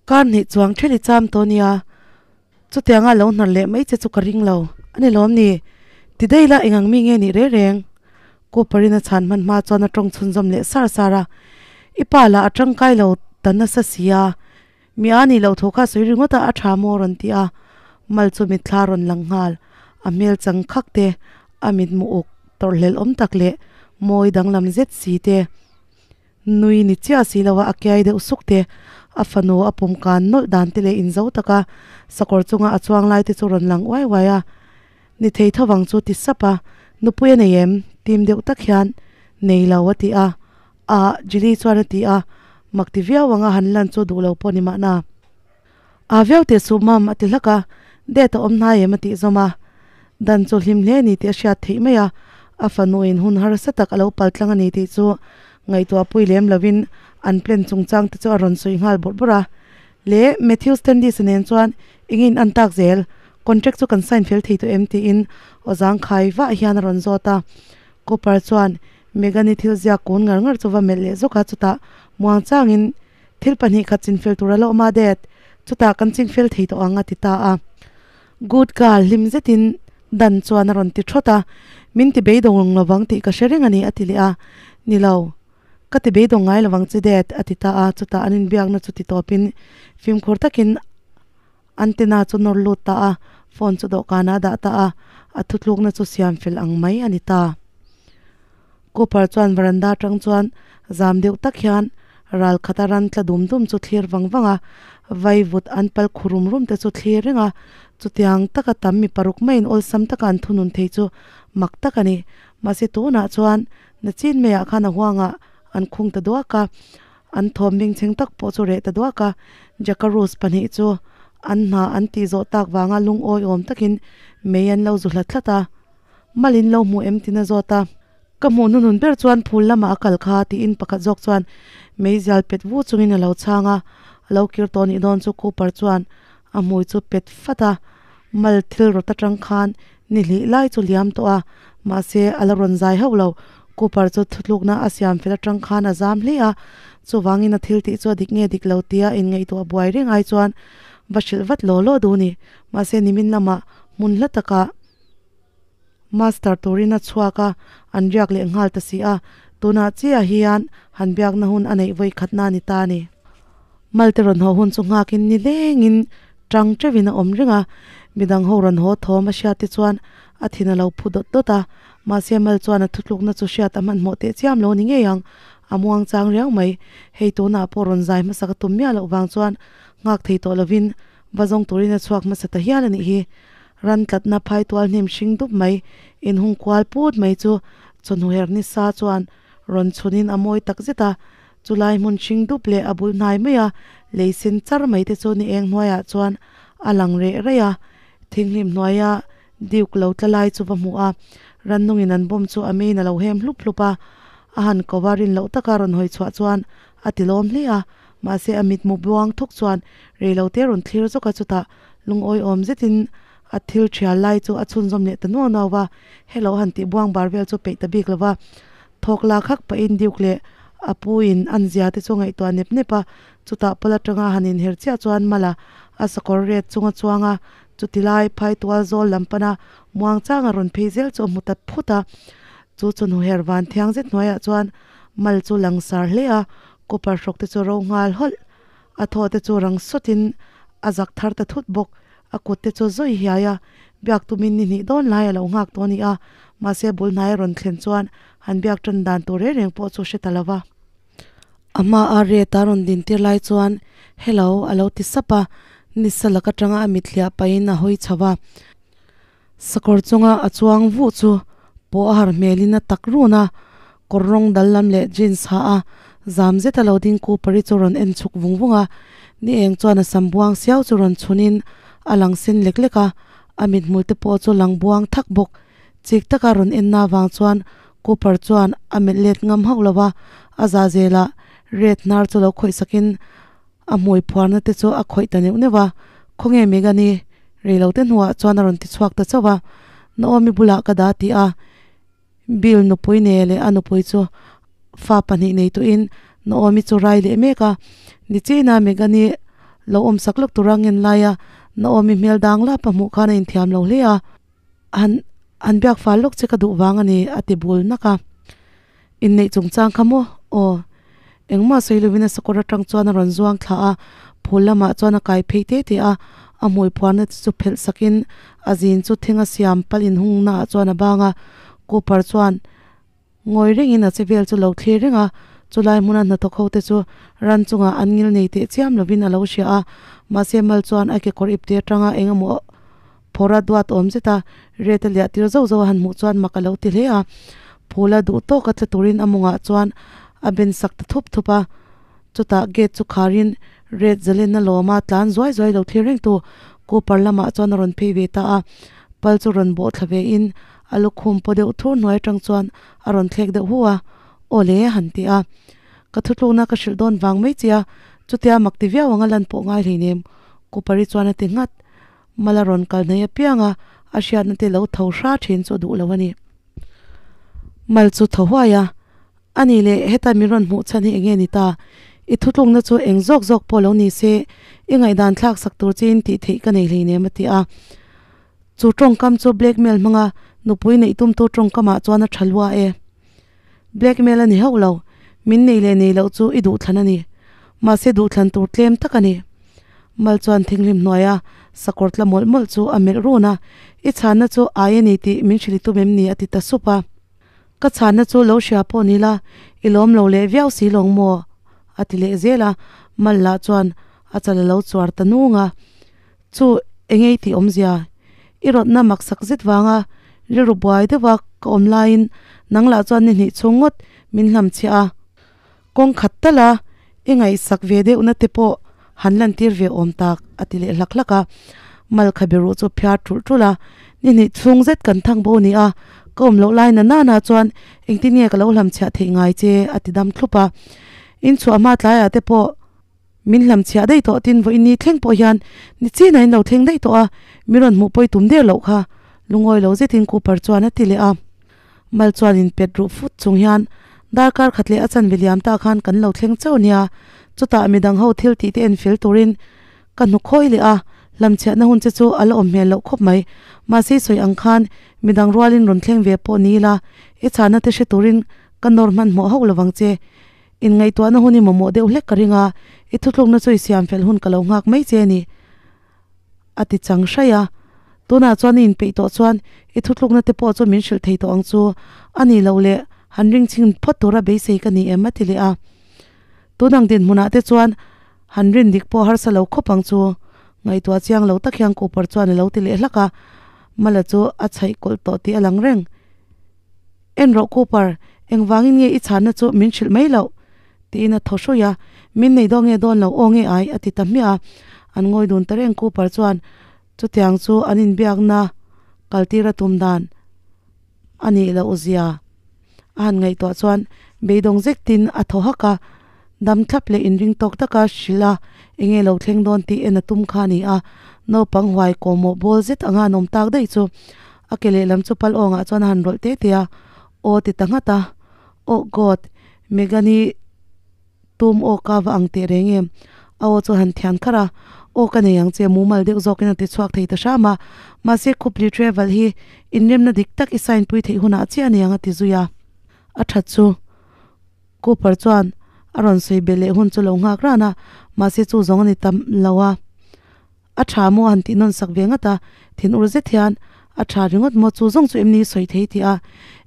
Kar hnih chuang ṭheli cham tawh nia, chutianga lo hnar leh mai che chu ka ring lo a ni lawm ni? Ti daih la eng ang mi nge nih reng reng? Cooper-in a chhan hman hma chuan a ṭawng chhunzawm leh sar sar a, I pa lah a ṭangkai lo ta nasa si a, Mi a nih loh thu kha sawi ringawt a, a tha maw rawn ti a, mal chu mitthla rawn lang nghal. A hmel chang khak te, a mitmu uk tawrhhlelh awm tak leh mawi danglam zet si te, nui ni chiah si lo a a kiai deuh suk te, a fanu a pum kan nawlh dan te leh inzo taka sakawr chunga a chuang lai te chu rawn lang uai uai a. Ni thei tho vang chu ti sap a, nupui a nei em? Tim deuh tak hian, Nei lo a ti a. A, Jilly chuan a ti a, mak ti viau anga han lan chu duh lo pawh ni mahna. A viau teh suh mam a ti hlak a, date a awm hnai em a tih zawm a. Dan chu hlim hle ni tih a hriat theih mai a, a fanu in hun harsa tak a lo pal tlang a ni tih chu ngaihtuah pui lem lovin an plan chungchang te chu a rawn sawi nghal bawrh bawrh a. Le, Matthew Standish nen chuan engin an tak zel, contract chu kan sign fel thei tawh em tiin aw zangkhai vah hian a rawn zawt a. Cooper chuan Megan-i thil ziak kun ngar ngar chu va melh leh zawk a, chutah muang changin thil pahnih khat chinfel tur a la awm a, Dad, chutah kan chingfel thei tawh ang a ti ta a. Good girl, hlim zetin Dan chuan a rawn ti thawt a, Min ti beidawng lovang tih ka hre reng a ni a ti leh a, Ni lo, ka ti beidawng ngai lovang che Dad a ti ta a, chutah an inbiakna chu ti tawpin fimkhur takin Antenna chu nawr lut ta a, phone chu dawhkanah a dah ta a, a thutlukna chu siam fel ang mai a ni ta. Cooper chuan veranda atang chuan zam deuh tak hian ral khata ran tla dum dum chu thlir vang vang a, vaivut an pal khu rum rum te chu thlir reng a, chutiang taka tam mi paruk maiin awlsam taka an thunun thei chu mak tak a ni. Mahse tunah chuan nachin maiah khan a huangah an khung ta duak a, An thawm bengchheng tak pawh chu reh ta duak a, Jackaroos pahnih chu an hna an tih zawh tak vanga lungawi awm takin mei an lo zu hlat hlat a. Malin lo hmuh em tina zawt a. Ka hmuh hnuhnun ber chuan phul lamah a kal kha tiin pakhat zawk chuan meizial pet vu chungin a lo chhang a, a lo kir tawh nih dawn chu Cooper chuan a hmui chu pet fat a, mal thil rawt atang khan ni hlih lai chu liam tawh a, mahse a la rawn zai hauh lo. Cooper chu thutlukna a siam fel atang khan a zam hle a, chuvangin a thil tih chu a dik nge dik lo tia inngaihtuah buai reng ai chuan va hrilh vat law law duh a ni. Mahse nimin lamah hmun hla takah Master turin a chhuak a, an riak leh nghal ta si a, tunah chiah hian han biakna hun a neih vawi khatna a ni ta a ni. Malte rawn haw hun chu nghakin ni lengin tang teuhin a awm reng a, midang ho rawn haw thawm a hriat te chuan a thin a lo phu dawt dawt a, mahse Mal chuan a thutlukna chu hriat a hmanhmawh teh chiam lo ni ngei ang, a muang chang riau mai. Hei tunah pawh rawn zai hmasa ka tum miah loh vang chuan nghak thei tawh lovin va zawng turin a chhuak hmasa ta hial a nih hi. Ran tlatna phai tual hnim hring dup mai, inhung kual put mai chu chawhnu her nisa chuan rawn chhunin a mawi tak zet a. Chulai hmun hring dup leh a bul hnai mai a lei sen char mai te chu ni eng hnuaiah chuan a lang reh raih a. Thinghlim hnuaia Duke lo tla lai chu va hmu a, rannungin an bawm chu a meiin a lo hem hlup hlup a. A han ko va rin loh taka rawn hawi chhuah chuan a ti lawm hle a, mahse a mitmu buang thawk chuan reilote rawn thlir zawk a, chutah Lungawi awm zetin a thil thial lai chu a chhunzawm leh ta nuau nuau va, hello han tih buang bar vel chu peih ta bik lo va. Thawk lak hak pahin Duke leh a pu in an zia te chu ngaihtuah nep nep a, chutah pawla tanga han inher chiah chuan Mala a sakawr ret chunga chuang a, chuti lai phai tual zawl lam pana muang changa rawn phei zel chu a hmu ta phut a. Chu chawhnu her van thiang zet hnuaiah chuan Mal chu langsar hle a, copper hrawk te chu ro nghal hawlh. A thaw te chu rang sawtin a zak thar ta thut bawk. A kut te chu zawi hiai a, biak tumin ni hnih dawn lai a lo nghak tawh a ni a, mahse bul hnai a rawn thlen chuan han biak tan dan tur reng reng pawh chu hre ta lo va. A hma a ret a rawn din tir lai chuan Hello a lo ti sap a, nisa lak atanga a mithliah pahin a hawi chho va. Sakawr chunga a chuang vuh chu pawh a har hmelin a tak run a, kawr rawng dal lam leh jeans ha a zam zet a lo ding Cooper-i chu rawn en chhuk vung vung a, ni eng chuan a sam buang siau chu rawn chhunin a lang sen lek lek a, a mithmul te pawh chu lang buang thak bawk. Chik taka rawn en na vang chuan Cooper chuan a melh let ngam hauh lo a, a za zelah red hnar chu lo khawih sakin A hmui phuarna te chu a khawih ta neuh neuh a, Khawnge Megan-i? Reilote hnuah chuan a rawn ti chhuak ta chauh a, Naomi bulah ka dah tih a, Bill nupui ne leh a nupui chu fa pahnih nei tuhin Naomi chu rai leh mek a, Nichina Megan-i Lo awm sak lawk tura ngen laia Naomi hmel dang lap a hmuh khan a inthiam lo hle a, Han han biak fal lawk che ka duh vang a ni, a ti bul nak a. Inneih chungchang kha maw? Aw. Engmah sawi lovin a sakawr atang chuan a rawn zuang thla a, phul lamah chuan a kai phei te te a, a hmui phuarna te chu phelh sakin a zin chu thinga siam palh inhungna ah chuan a bang a, Cooper chuan Ngawi rengin a che vel chu lo thlir reng a, chulai hmuna hnathawk ho te chu ran chungah an ngil nei teh chiam lovin a lo hria a, mahse mal chuan a kekawr ipte atanga eng emaw phawrh a duat awm zet a, ret a liah tir zauh zauh a han hmuh chuan mak a lo ti hle a, phul a duh tawk a tla turin a mawngah chuan a ben sak ta thup thup a, chutah gate chu kharin ret zalenna lawma tlan zuai zuai lo thlir reng tu Cooper lamah chuan a rawn phei ve ta a, pal chu rawn bawh thla ve in A lukhum paw deuh thur hnuai atang chuan a rawn thlek deuh hu a, Aw le, han ti a. Ka thutlukna ka hrilh dawn vang mai che a, chutia mak ti viau anga lan pawh ngai hleinem, Kupari chuan a ti nghat. Mala rawn kal hnai apiang a, a hriatna te lo tho hra thin chu a duh lo a ni. Mal chu tho huai a, A nih leh, heta min rawn hmuh chhan hi eng nge ni ta? I thutlukna chu eng zawk zawk pawh lo ni se, i ngaihdan thlak sak tur chiin tih theih ka nei hleinem, a ti a. Chu tawngkam chu blackmail hmanga nupui neih tumtu tawngkamah chuan a tha lua e. Blackmail a ni hauh lo, min nei leh nei loh chu i duhthlan a ni. Mahse duhthlan tur tlem tak a ni. Mal chuan thinghlim hnuaia sakawr tla mawlh mawlh chu a melh run a, I chhanna chu ai a ni tih min hrilh i tum em ni a ti ta sup a. Ka chhanna chu lo hria pawh ni la, i lawm lo leh viau si lawng maw? a ti leh zel a, Mal lah chuan a chal a lo chuar ta nung a. Chu engei tih awmzia? I rawtna maksak zet vanga rilru buai deuha ka awm laiin nang lah chuan ni hnih chhung ngawt min hlam chhiah a. Kawng khat tala i ngaihsak ve deuhna te pawh han lantir ve awm tak a ti leh hlak hlak a. Malkha biruh chu phiar ṭulh ṭulh a, ni hnih chhung zet kan thang bo ni a, ka awm loh lai na nana chuan engtin nge ka lo hlam chhiah theih ngai che a ti dam thlup a. Inchhuah hma tlaiah te pawh Min hlam chhiah daih tawh tin vawiin ni thleng pawh hian ni chin a in lo thleng daih tawh a, mi rawn hmuh pawi tum der loh kha lungawi lo zetin Cooper chuan a ti leh a. Mal chuan in pet ruh fut chung hian darkar khat leh a chanve liam ta khan kan lo thleng chauh nia, chutah midang ho thil tih te en fel turin ka hnu khawi leh a, hlam chhiahna hun che chu a la awm hmel loh khawp mai, mahse i sawi ang khan midang rualin rawn thleng ve pawh ni ila i chhana te hre turin ka nawr hmanhmawh hauh lovang che. Inngaihtuahna hun i mamawh deuh hlek ka ring a, i thutlukna chu i siam fel hun ka lo nghak mai che a ni, a ti chang hraih a. Tunah chuan i inpeih tawh chuan i thutlukna te pawh chu min hrilh thei tawh ang chu, a nih loh leh han ring chhin phawt tura beisei ka ni em, a ti leh a. Tunang dinhmunah te chuan han rin dik pawh harsa lo khawp ang chu, ngaihtuah chiang lo tak hian Cooper chuan a lo ti leh hlak a, Mala chu a chhaih kawlh tawh tih a lang reng. En rawh Cooper, engvangin nge i chhanna chu min hrilh mai loh? tiin a thaw hruih a, Min nei dawn nge dawn lo aw nge ai? a ti ta hmiah a, an ngawi dun ta reng Cooper chuan chutiang chu an inbiakna kaltir a tum dan a nih loh zia a han ngaihtuah chuan beidawng zetin a thaw hak a, dam thlap leh inring tawk taka hrilh a enge lo thleng dawn tih en a tum kha a ni a, naupang huai kawhmawh bawl zet anga an awm tak daih chu A ke lehlam chu pal awngah chuan a han rawlh te te a, Aw ti ta nghat a, Oh God, Megan-i tum aw ka va ang teh reng em? A aw chu a han thian kharh a, Aw ka nei ang che, mumal deuh zawkin a ti chhuak thei ta hram a, mahse Khupli Travel hi inremna dik tak i sign pui theih hunah chiah a ni ang a ti zui a. A that chu Cooper chuan a rawn sawi belh leh hun chu lo nghak ran a, mahse chu zawng a ni tam lo a. A tha maw han tih nawn sak ve ngat a, thin ur zet hian, A tha ringawt maw chu zawng chu em ni sawi thei tih a,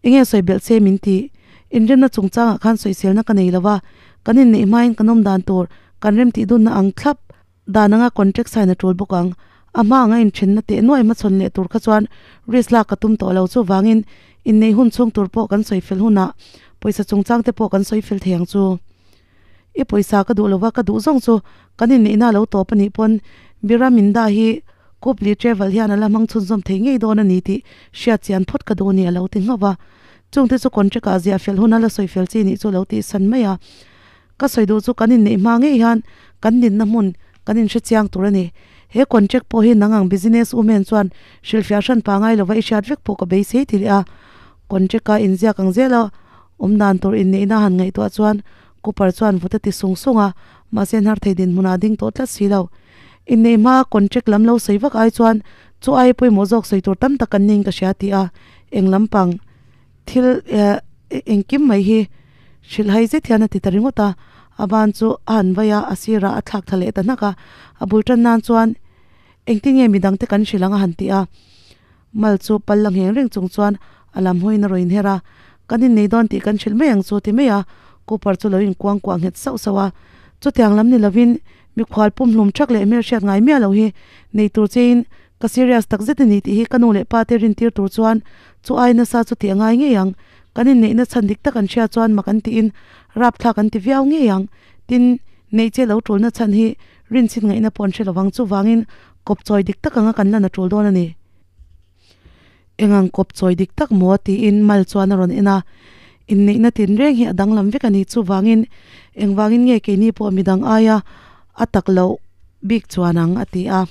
enge sawi belh che min ti? Inremna chungchangah khan sawiselna ka nei lo va, kan inneih hmain kan awm dan tur kan rem tih dunna ang thlap dan anga contract sign a tul bawk ang. A hma anga inthenna teh nuai hmachhawn leh tur kha chuan risk lak ka tum tawh lo chuvangin inneih hun chhung tur pawh kan sawi fel hunah pawisa chungchang te pawh kan sawi fel thei ang chu. I pawisa ka duh lova ka duh zawng chu kan inneihna a lo tawp a nih pawn Biram in dah hi Kupli Travel hian a la hmang chhunzawm thei ngei dawn a ni tih hriat chian phawt ka duh a ni a lo ti nghauh va. Chungte chu contract ah ziah fel hun a la sawi fel chi nih chu a lo tih san mai a. Ka sawi duh chu kan inneih hma ngei hian kan dinna hmun kan inhre chiang tur a ni. He contract pawh hi nang ang business woman chuan hrilhfiah hran pangai lova i hriat vek pawh ka beisei ti leh a. Contract a inziak ang zel a Awm dan tur inneihna han ngaihtuah chuan Cooper chuan vut a ti sung sung a, mahse hnar thei dinhmunah a ding tawh tlat si lo. Inneih hma contract lam lo sawi vak ai chuan chu ai pawimawh zawk sawi tur tam tak kan ning ka hria ti a, eng lampang thil eh engkim mai hi hrilh hai zet hian a ti ta ringawt a, a ban chu a han vai a, a sirah a thlak thla leh ta hnak a, a bul tan nan chuan engtin nge midang te kan hrilh ang a han ti a, mal chu pal la ngheng reng chung chuan a lam hawiin a rawn inher a, kan innei dawn tih kan hrilh mai ang chu ti mai a, Cooper chu lo inkuang kuah nghet sauh sauh a, chutiang lam ni lovin Mikhual pumhlum thak leh hmelhriat ngai miah lo hi nei tur chein ka serious tak zet a ni tih hi ka nu leh pa te rintir tur chuan chu ai nasa chu tih a ngai ngei ang. Kan inneihna chhan dik tak an hria chuan mak an tiin rapthlak an ti viau ngei ang. Tin, neih che lo tulna chhan hi rinchhin ngaihna pawh an hre lovang chuvangin kawp chawi dik tak anga kan lan a tul dawn a ni. Engang kawp chawi dik tak maw? tiin Mal chuan a rawn en a. Inneihna tinreng hi a danglam vek a ni. Chuvangin, engvangin nge keini pawh midang aia a tak loh bik chuan ang? a ti a.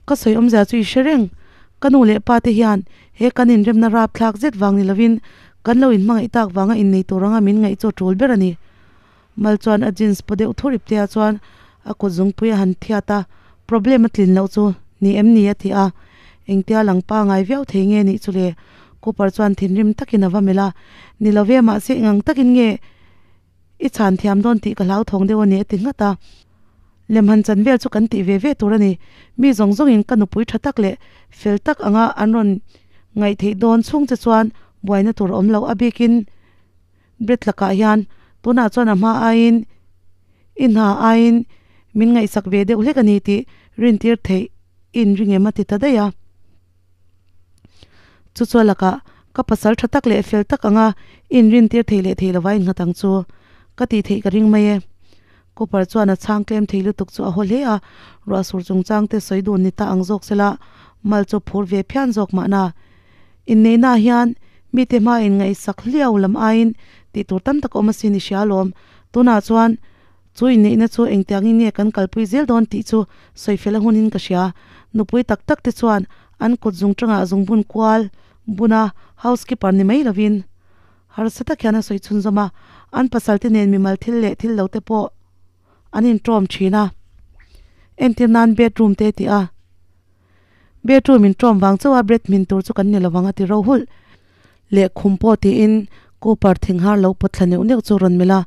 Ka sawi awmzia chu i hre reng. Ka nu leh pa te hian he kan inremna rapthlak zet vang ni lovin kan lo inhmangaih tak vanga innei tur anga min ngaih chu a tul ber a ni. Mal chuan a jeans paw deuh thur ip te ah chuan a kut zungpui a han thiat a, Problem a tlin loh chu ni em ni? a ti a. Engtia lang pangai viau thei nge nih chu le? Cooper chuan thinrim takin a va melh a, Ni lo ve, mahse engang takin nge i chhan thiam dawn tih ka hlauthawng deuh a ni a ti nghat a. Lem han chan vel chu kan tih ve ve tur a ni. Mi zawng zawngin ka nupui tha tak leh fel tak anga an rawn ngaih theih dawn chhung che chuan buaina tur a awm lo a bikin Brett lakah hian tunah chuan a hma aiin i hna aiin min ngaihsak ve deuh hlek a ni tih rintir theih i inring em a ti ta daih a. Chu chuan lakah ka pasal tha tak leh fel tak anga i inrintir thei leh thei lova innghat ang chu ka tih theih ka ring mai e. Cooper chuan a chhang tlem thei lutuk chu a haw hle a, ruah sur chungchang te sawi dun ni ta ang zawk sela mal chu phur ve phian zawk mahna. Inneihnaah hian mite hma inngaihsak hliau lam aiin tih tur tam tak a awm asin i hria alawm. Tunah chuan chu inneihna chu engtiangin nge kan kalpui zel dawn tih chu sawi fel a hunin ka hria. Nupui tak tak te chuan an kut zung tangah zungbun kual buna housekeeper ni mai lovin harsa tak hian a sawi chhunzawm a. An pasal te nen mimal thil leh thil lo te pawh an inṭawm thin a. Entir nan bedroom te tih a. Bedroom in ṭawm vang chauh a bread hmin tur chu kan ni lovang a ti ro hulh. Leh khum pawh tiin Cooper thinghar lo pawt thla neuh neuh chu rawn melh a,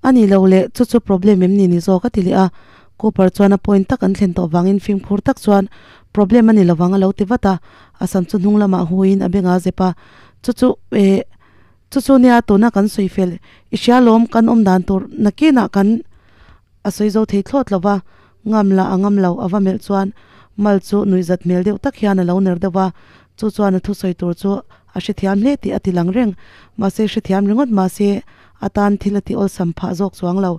a nih loh leh chu chu problem em ni ni zawk a ti leh a. Cooper chuan a point tak an thlen tawh vangin fimkhur tak chuan problem a ni lovang a lo ti vat a, a sam chu hnung lamah huiin a bengah a zep a, chu chu eh chu chu nia tuna kan sawi fel i hria lawm kan awm dan tur nakinah kan a sawi zo thei thlawt lo va. Ngam lah a ngam lo, a va melh chuan Mal chu nuihzat hmel deuh tak hian a lo ner deuh a, chu chuan a thusawi tur chu a hrethiam hle tih a ti lang reng. Mahse hrethiam ringawt mahse a tan thil a ti awlsam phah zawk chuang lo.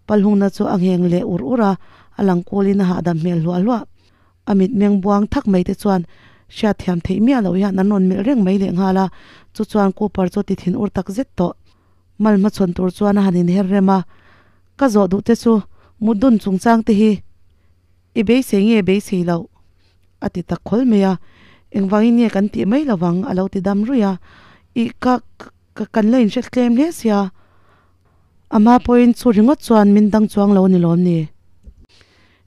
Palhungna chu a ngheng leh ur ur a, a lang kulin a hahdam hmel hluah hluah. A mitmeng buang thak mai te chuan hriatthiam theih miah loh hian an rawn melh reng mai lehnghal a, chu chuan Cooper chu a ti thin ur tak zet tawh. Mal hmachhawn tur chuan a han inher rem a, Ka zawh duh te chu mut dun chungchang te hi i beisei nge beisei loh? a ti tak khawl mai a, Engvangin nge kan tih mai lovang a lo ti dam ruih a, Ih ka ka kan la inhre tlem hle sia, a hma pawhin chu ringawt chuan min dang chuang lo a ni lawm ni?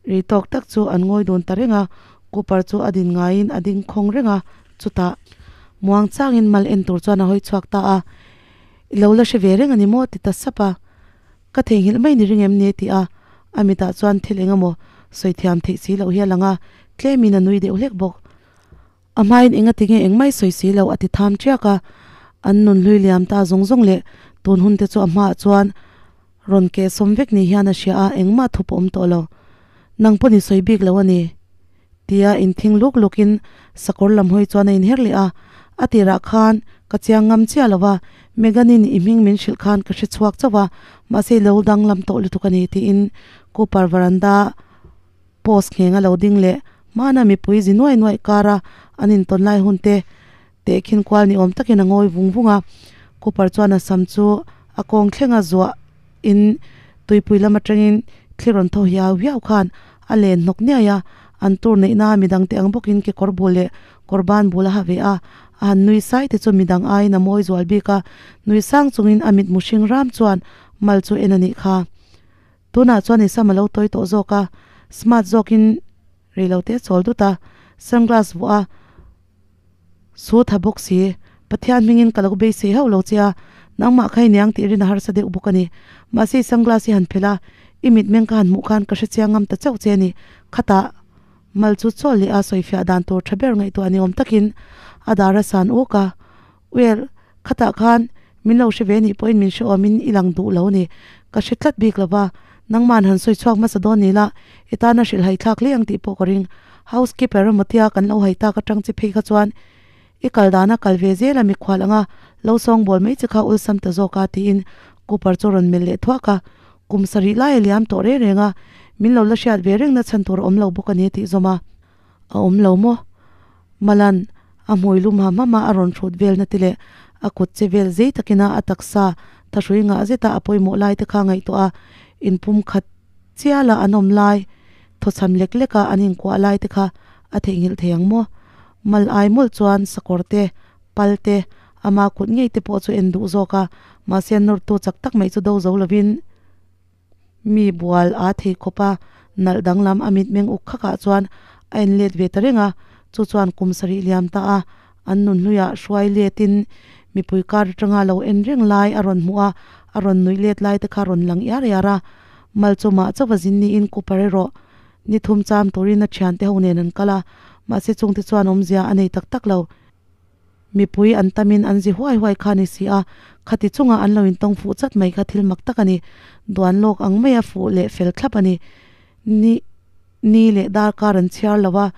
Ri tawk tak chu an ngawi dun ta reng a, Cooper chu a din ngaiin a ding khawng reng a, chutah muang changin mal en tur chuan a hawi chhuak ta a, I lo la hre ve reng a ni maw? ti ta sap a, Ka theihnghilh mai ni ring em ni? ti a, a mitah chuan thil eng emaw sawi thiam theih si loh hi a lang a, tlemin a nui deuh hlek bawk. A hmain enga tinge engmai sawi si lo a ti tham ṭiak a, an nun hlui liam ta zawng zawng leh tun hun te chu a hmaah chuan rawn keh sawm vek ni hian a hria a, engmah thup a awm tawh lo. Nang pawh ni sawi bik lo a ni. Tia inthing luk lukin sakawr lam hawi chuan a inher leh a, a tirah khan ka chiang ngam chiah lo va, Megan-in i hming min hrilh khan ka hre chhuak chauh a, mahse i lo danglam tawh lutuk a ni tiin Cooper veranda post ngheng a lo ding leh hmana mipui zi nuai nuai kara an intawn lai hun te tehkhin kual ni awm takin a ngawi vung vung a. Cooper chuan a sam chu a kawng thlenga zuah in tuipui lam atangin thli rawn thaw hiau hiau khan a len hnawk niai a, an tur neihna midang te ang bawkin kekawr bul leh kawr ban bul a ha ve a, a han nui sai te chu midang aiin a mawi zual bik a, nui sang chungin a mitmu hring ram chuan mal chu en a nih kha. Tunah chuan i sam a lo tawi tawh zawk a, Smart zawkin reilote chawl dut a, sunglass vuah a, Su tha bawk si, Pathian hmingin ka lo beisei hauh lo che a, nangmah kha i niang tih rin a harsa deuh bawk a ni. Mahse i sunglass i han phelh a, i mitmeng ka han hmuh khan ka hrechiang ngam ta chauh che a ni. Khatah mal chu chawl leh a sawifiah dan tur tha ber ngaihtuah ni awm takin a dar a san uk a. Well, khatah khan min lo hre ve nih pawhin min hre awmin i lang duh lo ni. Ka hre tlat bik lo va, nangma'n han sawi chhuak hmasa dawn ni la, i tana hrilh hai thlak hle ang tih pawh ka ring. Housekeeper emaw tia kan lo hai tak atang che phei kha chuan i kal dana kal ve zel a mikhual anga lo sawngbawl mai che kha awlsam ta zawk a tiin Cooper chu a rawn melh leh thuak a. Kum sarih lai a liam tawh reng reng a, min lo la hriat ve reng na chhan tur a awm lo bawk a ni tih zawm a. A awm lo maw? Malan a hmui lum ham ham a a rawn hrut vel na te leh a kut che vel zei takin a a taksa thahrui ngah zeta a pawimawh lai te kha ngaihtuah a, inpum khat chiala an awm lai, thawchham lek lek a an inkuah lai te kha a theihnghilh thei ang maw? Mal ai mawlh chuan sakawr te, pal te, ama kut ngei te pawh chu en duh zawk a, mahse nawrtu chak tak mai chu do zo lovin, Mi bual a thei khawp a, nalh danglam a mitmeng uk khakah chuan a en let ve ta reng a, chu chuan kum sarih liam ta a, an nun hluiah hruai letin mipui kar atanga lo en reng lai a rawn hmuh a, a rawn nuih let lai te kha rawn lang iar iar a, mal chu mah chauh a zin niin Cooper erawh ni thum cham turin a thiante ho nen an kal a, mahse chungte chuan awmzia a nei tak tak lo. Mipui an tamin an zi huai huai kha a ni si a, khati chunga an lo intawng fuh chat mai kha thil mak tak a ni. Duan lawk ang maia fuh leh fel thlap a ni. Ni ni leh darkar an chhiar lo a,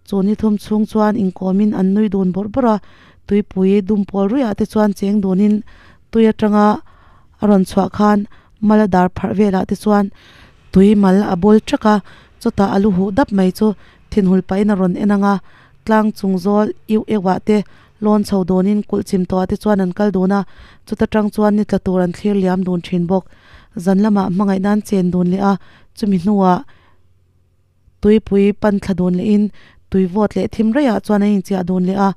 chu ni thum chhung chuan inkawmin an nui dun bawrh bawrh a, tuipui dum pawl ruihah te chuan cheng dunin tui atanga a rawn chhuah khan mala dar pharh velah te chuan tui mal a bawl thak a, chutah a lu huh dap mai chu thinhul pahin a rawn en ang a. Tlang chung zawl iu euah te lawn chho dawnin kulh chim tawhah te chuan an kal dun a, chuta tang chuan ni tla tur an thlir liam dun thin bawk. Zan lamah hmangaih nan chen dun leh a, chumi hnuah tuipui pan thla dun lehin tui vawt leh thim reiah chuan an inchiah dun leh a.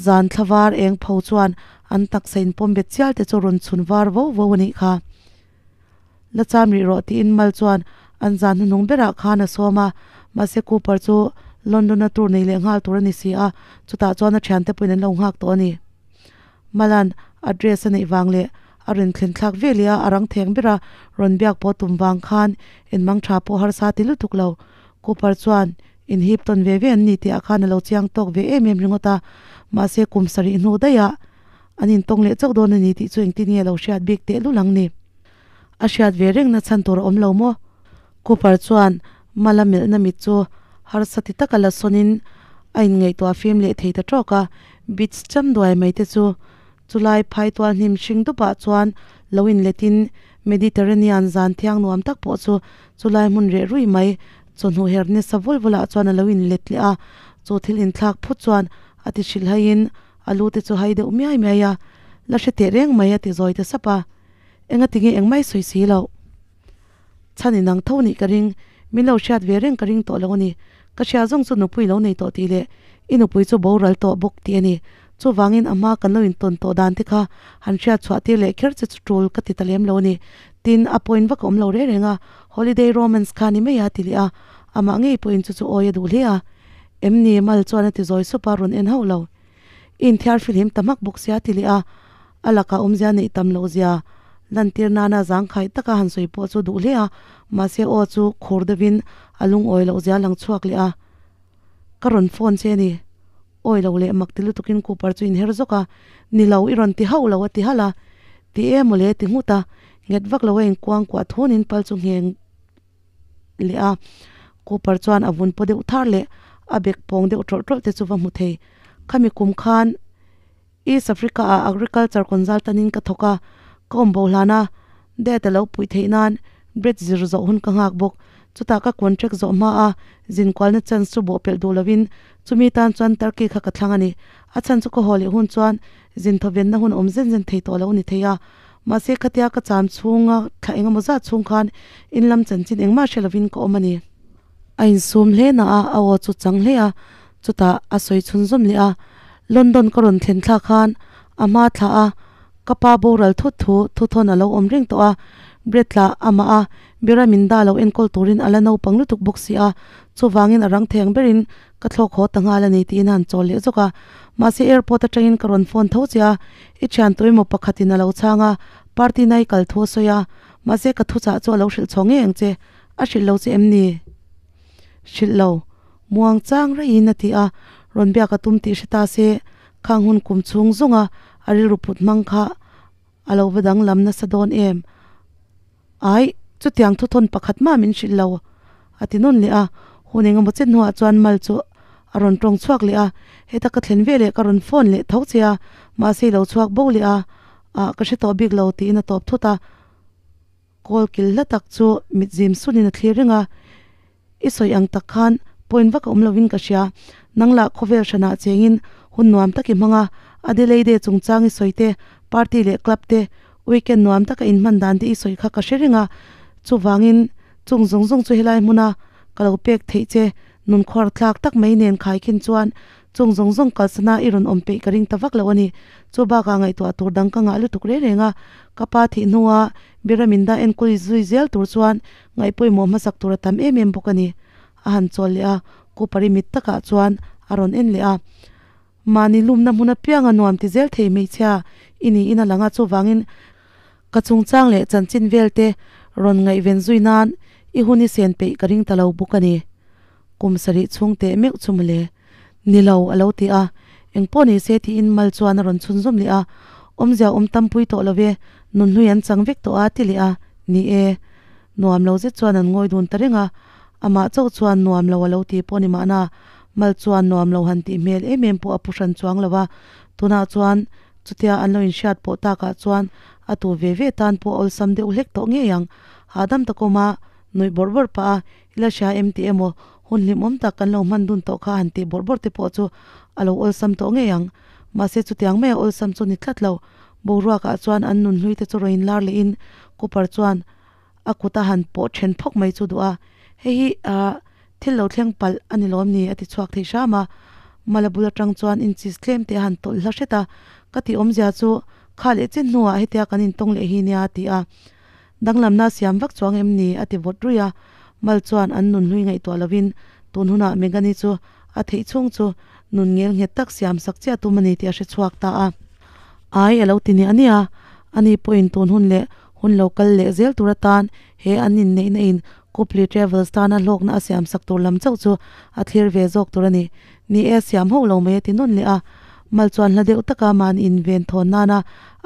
Zan thla var eng pho chuan an taksa inpawm bet chial te chu rawn chhun var vo vo a nih kha. La cham rih rawh tiin Mal chuan an zan hnuhnung berah khan a sawm a, mahse Cooper chu London-a tour nei leh nghal tur a ni si a, chutah chuan a thiante pawhin an lo nghak tawh a ni. Malan a dress a neih vang leh a rawn thlen thlak ve leh a, a rang theng bera rawn biak pawh tum vang khan enmang tha pawh harsa ti lutuk lo. Cooper chuan inhip tawn ve ve an ni tih ah khan a lo chiang tawk ve em em ringawt a, mahse kum sarih hnu daihah An intawng leh chauh dawn a ni tih chu engtin nge lo hriat bik teh lul ang ni? A hriat ve rengna chhan tur a awm lo maw? Cooper chuan Mala melhna mit chu harsa ti taka la sawnin a inngaihtuah fim leh thei ta tawk a, Beach cham duai mai te chu chulai phai tual hnim hring dupah chuan lo inletin Mediterranean zan thiang nuam tak pawh chu chulai hmun reh rui mai chawhnu her nisa vul vulah chuan a lo inlet leh a, chu thil inthlak phut chuan a ti hrilhaiin A lu te chu hai deuh miai miai a, la hre teh reng mai a ti zawi ta sap a. Enga tinge engmai sawi si loh. Chhan inang tho nih ka ring, min lo hriat ve reng ka ring tawh lo a ni. Ka hria zawng chu nupui lo nei tawh tih leh i nupui chu boral tawh bawk tih a ni. Chuvangin a hma kan lo intawn tawh dan te kha han hriat chhuah tir leh kher che chu tul ka ti ta lem lo a ni. Tin, a point vak a awm lo reng reng a, holiday romance kha ni mai a ti leh a, amah ngei pawhin chu chu awi a duh hle a. Em ni? Mal chuan a ti zawi sup a, rawn en hauh lo. I inthiar fihlim ta hmak bawk sia ti leh a, a lakah awmzia neih tam loh zia lantir nana zangkhai taka han sawi pawh chu duh hle a, mahse aw chu khur deuhin a lungawi loh zia lang chhuak leh a. Ka rawn phone che ni. Awi lo leh mak ti lutukin Cooper chu inher zawk a, Ni lo, i rawn ti hauh lo a ti halh a. Ti em mawle ti nghut a, nghet vak lo a inkuang kuah thunin pal chu ngheng leh a, Cooper chuan a vun paw deuh thar leh a bek pawng deuh tawlh tawlh te chu va hmu thei. Khami kum khan East Africa ah agriculture consultant in ka thawk a, ka awm bo hlan a, data lo puih theih nan bread zir zawh hun ka nghak bawk. Chutah ka contract zawh hma a zinkualna chance chu bawhpelh duh lovin chumi tan chuan Turkey kha ka thlang a ni. A chhan chu ka haw leh hun chuan zin thawvenna hun awm zen zen thei tawh lo ni thei a. Mahse khatia ka cham chhunga thla eng emaw zat chhung khan in lam chanchin engmah hre lovin ka awm a ni. A insum hle na a, a aw chu chang hle a, chutah a sawi chhunzawm leh a, London ka rawn thlen thlak khan a hma thla a, ka pa boral thut thu thuthawn a lo awm reng tawh a, Brett lah amah a Bira min da lo enkawl turin a la naupang lutuk bawk si a, chuvangin a rang theng berin ka thlawk haw ta nghal a ni tiin a han chawl leh zawk a. Mahse airport atangin ka rawn phone tho che a, i thian tuemaw pakhatin a lo chhang a, party na i kal thu a sawi a, mahse ka thuchah chu a lo hrilh chho ngei ang che, a hrilh lo che em ni? Hrilh lo, muang chang raihin a ti a, rawn biak a tum tih hre ta se, khang hun kum chhung zawnga a rilru put hmang kha a lo va danglam nasa dawn em? Ai, chutiang thuthawn pakhat mah min hrilh lo, a ti nawn leh a. Hun engemaw chet hnuah chuan Mal chu a rawn tawng chhuak leh a, Heta ka thlen veleh ka rawn phone leh tho che a, mahse i lo chhuak bo leh a, ah ka hre tawh bik lo tiin a tawp thut a. Kawl kil hla tak chu mit zim sunin a thlir reng a, I sawi ang tak khan point vak a awm lovin ka hria. Nang lah khawvel hranah chengin hun nuam tak i hmang a, Adelaide chungchang i sawi te, party leh club te, weekend nuam taka inhman dan te i sawi kha ka hre reng a. Chuvangin chung zawng zawng chu helai hmuna ka lo pek theih che nun khuar thlak tak mai nen khaikhin chuan chung zawng zawng kalsana i rawn awm peih ka ring ta vak lo a ni. Chu bakah ngaihtuah tur dang ka ngah lutuk reng reng a, ka pa thih hnua Biraminda enkawl zui zel tur chuan Ngaihpawimawh hmasak tur a tam em em bawk a ni. A han chawl leh a, Cooper-i mit takah chuan a rawn en leh a. Mahni lumna hmun apianga nuam ti zel thei hmeichhia i niin a lang a, chuvangin ka chungchang leh chanchin velte rawn ngaihven zui nan i hun i sen peih ka ring ta lo bawk a ni. Kum sarih chhung teh meuh chu mawle. Ni lo, a lo ti a. Engpawh ni se tiin mal chuan a rawn chhunzawm leh a. Awmzia awm tampui tawh lo ve, nunhlui an chang vek tawh a ti leh a. Ni e. Nuam lo zet chuan an ngawi dun ta reng a. Amah chauh chuan nuam lo a lo ti pawh ni mahna, mal chuan nuam lo han tih hmel em em pawh a pu hran chuang lo a. Tunah chuan chutia an lo inhriat pawh takah chuan a tu ve ve tan pawh a awlsam deuh hlek tawh ngei ang. Hahdam takawma nuih bawrh bawrh pah a, I la hria em tih emaw, hun hlimawm tak kan lo hman dun tawh kha han tih bawrh bawrh te pawh chu a lo awlsam tawh ngei ang. Mahse chutiang maia awlsam chu ni tlat lo. Boruakah chuan an nun hlui te chu rawn inlar lehin Cooper chuan a kut a han pawh then phawk mai chu duh a, Hei hi ah thil lo thleng palh a ni lawm ni a ti chhuak thei hram a. Mala bul atang chuan inchis tlem te a han tawlh hla hret a, Ka tih awmzia chu kha leh chen hnuah hetia kan intawng leh hi nia a ti a. Danglamna siam vak chuang em ni? a ti vawt ruih a. Mal chuan an nun hlui ngaihtuah lovin tun hunah Megani chu a theih chhung chu nun ngel nghet tak siam sak chiah tum a ni tih a hre chhuak ta a. Ai a lo ti nia nia. Ani pawhin tun hun leh hun lo kal leh zel tur atan he an inneihna in Kupli Travels tana hlawkna a siam sak tur lam chauh chu a thlir ve zawk tur a ni. Ni e, siam hauh lo mai a ti nawn leh a. Mal chuan hla deuh taka mahni inven thawn nana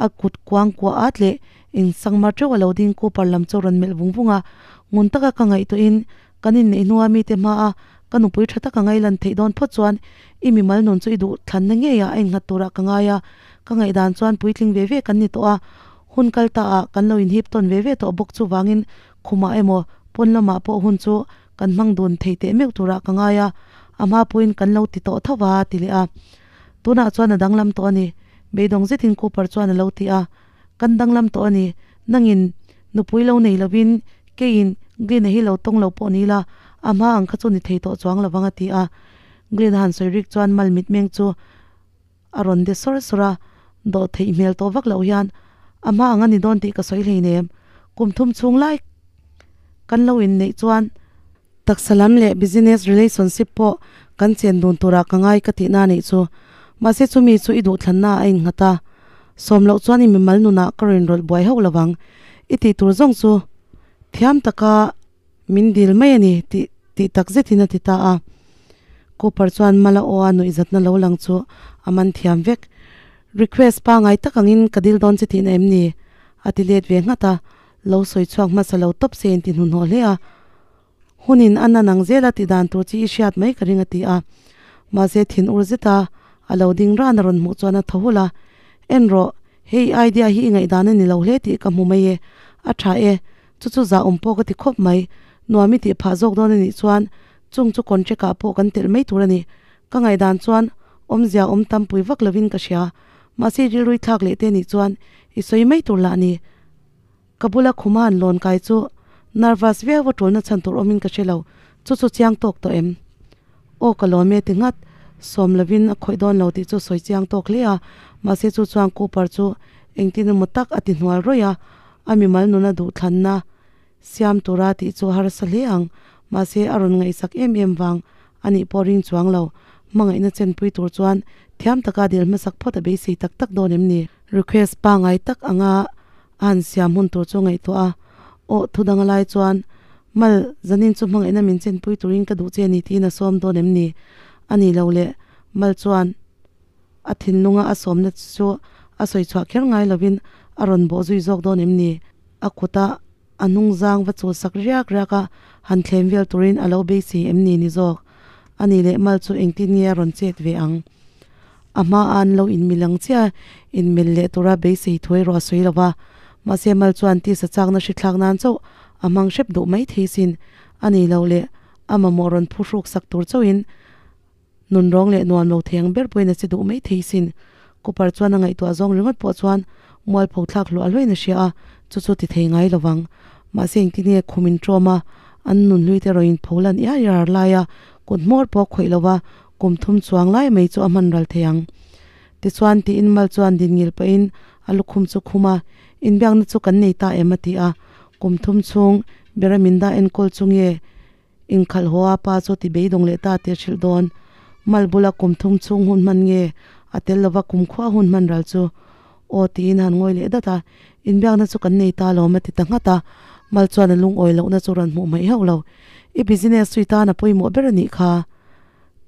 a kut kuang kuah at leh In sangmar teuh a lo ding Cooper lam chu rawn melh vung vung a, ngun taka ka ngaihtuahin kan inneih hnua mite hmaa ka nupui tha taka ngailan theih dawn phawt chuan i mimal nun chu i duh thlanna ngeiah a innghat turah ka ngai a, ka ngaihdan chuan puitling ve ve kan ni tawh a, hun kal ta ah kan lo inhip tawn ve ve tawh bawk chuvangin khumah emaw pawn lamah pawh hun chu kan hmang dun thei teh meuh turah ka ngai a, a hma pawhin kan lo ti tawh tho va a ti leh a. Tunah chuan a danglam tawh a ni, beidawng zetin Cooper chuan a lo ti a. Kan danglam tawh a ni. Nangin nupui lo nei lovin keiin Glyn-a hi lo tawng lo pawh ni ila, a hma ang kha chu ni thei tawh chuang lovang a ti a. Glyn-a han sawi rik chuan mal mitmeng chu a rawn de sawr sawr a, dawh theih hmel tawh vak loh hian a hma ang a ni dawn tih ka sawi hleinem. Kum thum chhung lai kan lo inneih chuan Taksa lam leh business relationship pawh kan chen dun turah ka ngai ka tihna anih chu. Mahse chumi chu i duhthlanna a innghat a. Sawm loh chuan i mimal nunah ka rawn rawlh buai hauh lovang. I tih tur zawng chu thiam taka min dil mai a ni tih tih tak zetin a ti ta a. Cooper chuan mala aw a nuihzatna lo lang chu a man thiam vek. Request pangai tak angin ka dil dawn che tihna em ni? a ti let ve nghat a. Lo sawi chhuak hmasa lo tawp se inti hnuhnawh hle a, hunin a na nang zela ti dan tur chi i hriat mai ka ring a ti a. Mahse thin ur zeta a lo ding ran a rawn hmuh chuan a thaw hulh a, En rawh, hei idea hi i ngaihdan a ni lo hle tih ka hmu mai e, a tha e, chu chu zah awm pawh ka ti khawp mai, nuam i tih phah zawk dawn a nih chuan chung chu contract ah pawh kan telh mai tur a ni. Ka ngaihdan chuan awmzia awm tam pui vak lovin ka hria, mahse rilrui thlak leh te nih chuan i sawi mai tur lah a ni. Ka bula khuma an lawn kai chu nervous viau a tulna chhan tur awmin ka hre lo, chu chu chiang tawk tawh em? Aw ka lawm e ti nghat, sawm lovin a khawih dawn lo tih chu sawi chiang tawk hle a, mahse chu chuan Cooper chu engtin emaw tak a ti hnual rawih a, a mimal nuna duhthlanna. Siam tura tih chu harsa hle ang, mahse a rawn ngaihsak em em vang a nih pawh ring chuang lo. Hmangaihna chenpui tur chuan thiam taka dil hmasak phawt a beisei tak tak dawn em ni? Request pangai tak anga a han siam hun tur chu ngaihtuah a, aw thu dang a lai chuan Mal, zanin chu hmangaihna min chenpui turin ka duh che a ni tiin a sawm dawn em ni? A ni lo le, Mal chuan a thinlunga a sawmna chu a sawi chhuah kher ngai lovin a rawn bawh zui zawk dawn em ni? A kuta a hnungzang va chul sak riak riak a, han thlem vel turin a lo beisei em ni ni zawk? A ni leh mal chu engtin nge a rawn chet ve ang? A hma a an lo inmil ang chiah inmil leh tura beisei thu erawh a sawi lo va, mahse mal chuan tisa chakna hrithlak nan chauh a hmang hrep duh mai thei sin. A ni lo leh a mamawh rawn phuhruk sak tur chauhin Nunrawng leh nuam lo thei ang ber pawhin a che duh mai thei sin. Cooper chuan a ngaihtuah zawng ringawt pawh chuan mualpho thlak hluah hluahin a hria a, chu chu ti thei ngai lo vang. Mahse engtin nge khum in ṭawm a, an nun hlui te rawn in pho lan iar iar lai a, kut hmawr pawh khawih lo va, kum thum chuang lai mai chu a hman ral thei ang. Tichuan tiin mal chuan din ngil pahin a lukhum chu khum a, inbiakna chu kan nei ta em a ti a, kum thum chhung Beraminda enkawl chu nge Inkhalh haw a pa chu ti beidawng leh ta tih a hrilh dawn. Mal bula kum thum chhung hun hman nge a tel lova kum khua hun hman ral chu aw tiin han ngawi leh dat a, inbiakna chu kan nei ta lawm a ti ta nghat a. Mal chuan a lungawi lohna chu rawn hmuh hmaih hauh lo. I business chu i tan a pawimawh ber a nih kha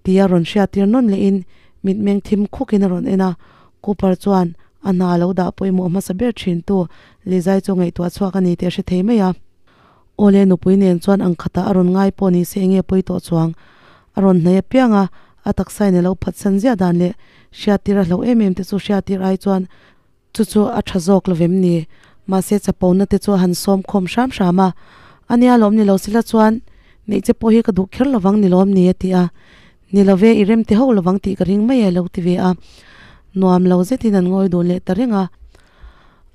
tia rawn hriattir nawn lehin mitmeng thim khukin a rawn en a. Cooper chuan a hna lo dah pawimawh hmasa ber thintu Lizai chu ngaihtuah chhuak a ni tih a hre thei mai a. Awle nupui nen chuan ang khatah a rawn ngai pawh ni se enge pawi tawh chuang. A rawn hnaih apiang a, a taksa in a lo phatsan ziah dan leh hriattir a hlauh em em te chu hriattir ai chuan chu chu a tha zawk lo vem ni. Mahse chapona te chu a han sawm khawm hram hram a, a nia lawm ni lo sila chuan neih che pawh hi ka duh kher lovang ni lawm ni a ti a. Ni lo ve i rem ti ho lovang tih ka ring mai a lo ti ve a. Nuam lo zetin an ngawi dun leh ta reng a.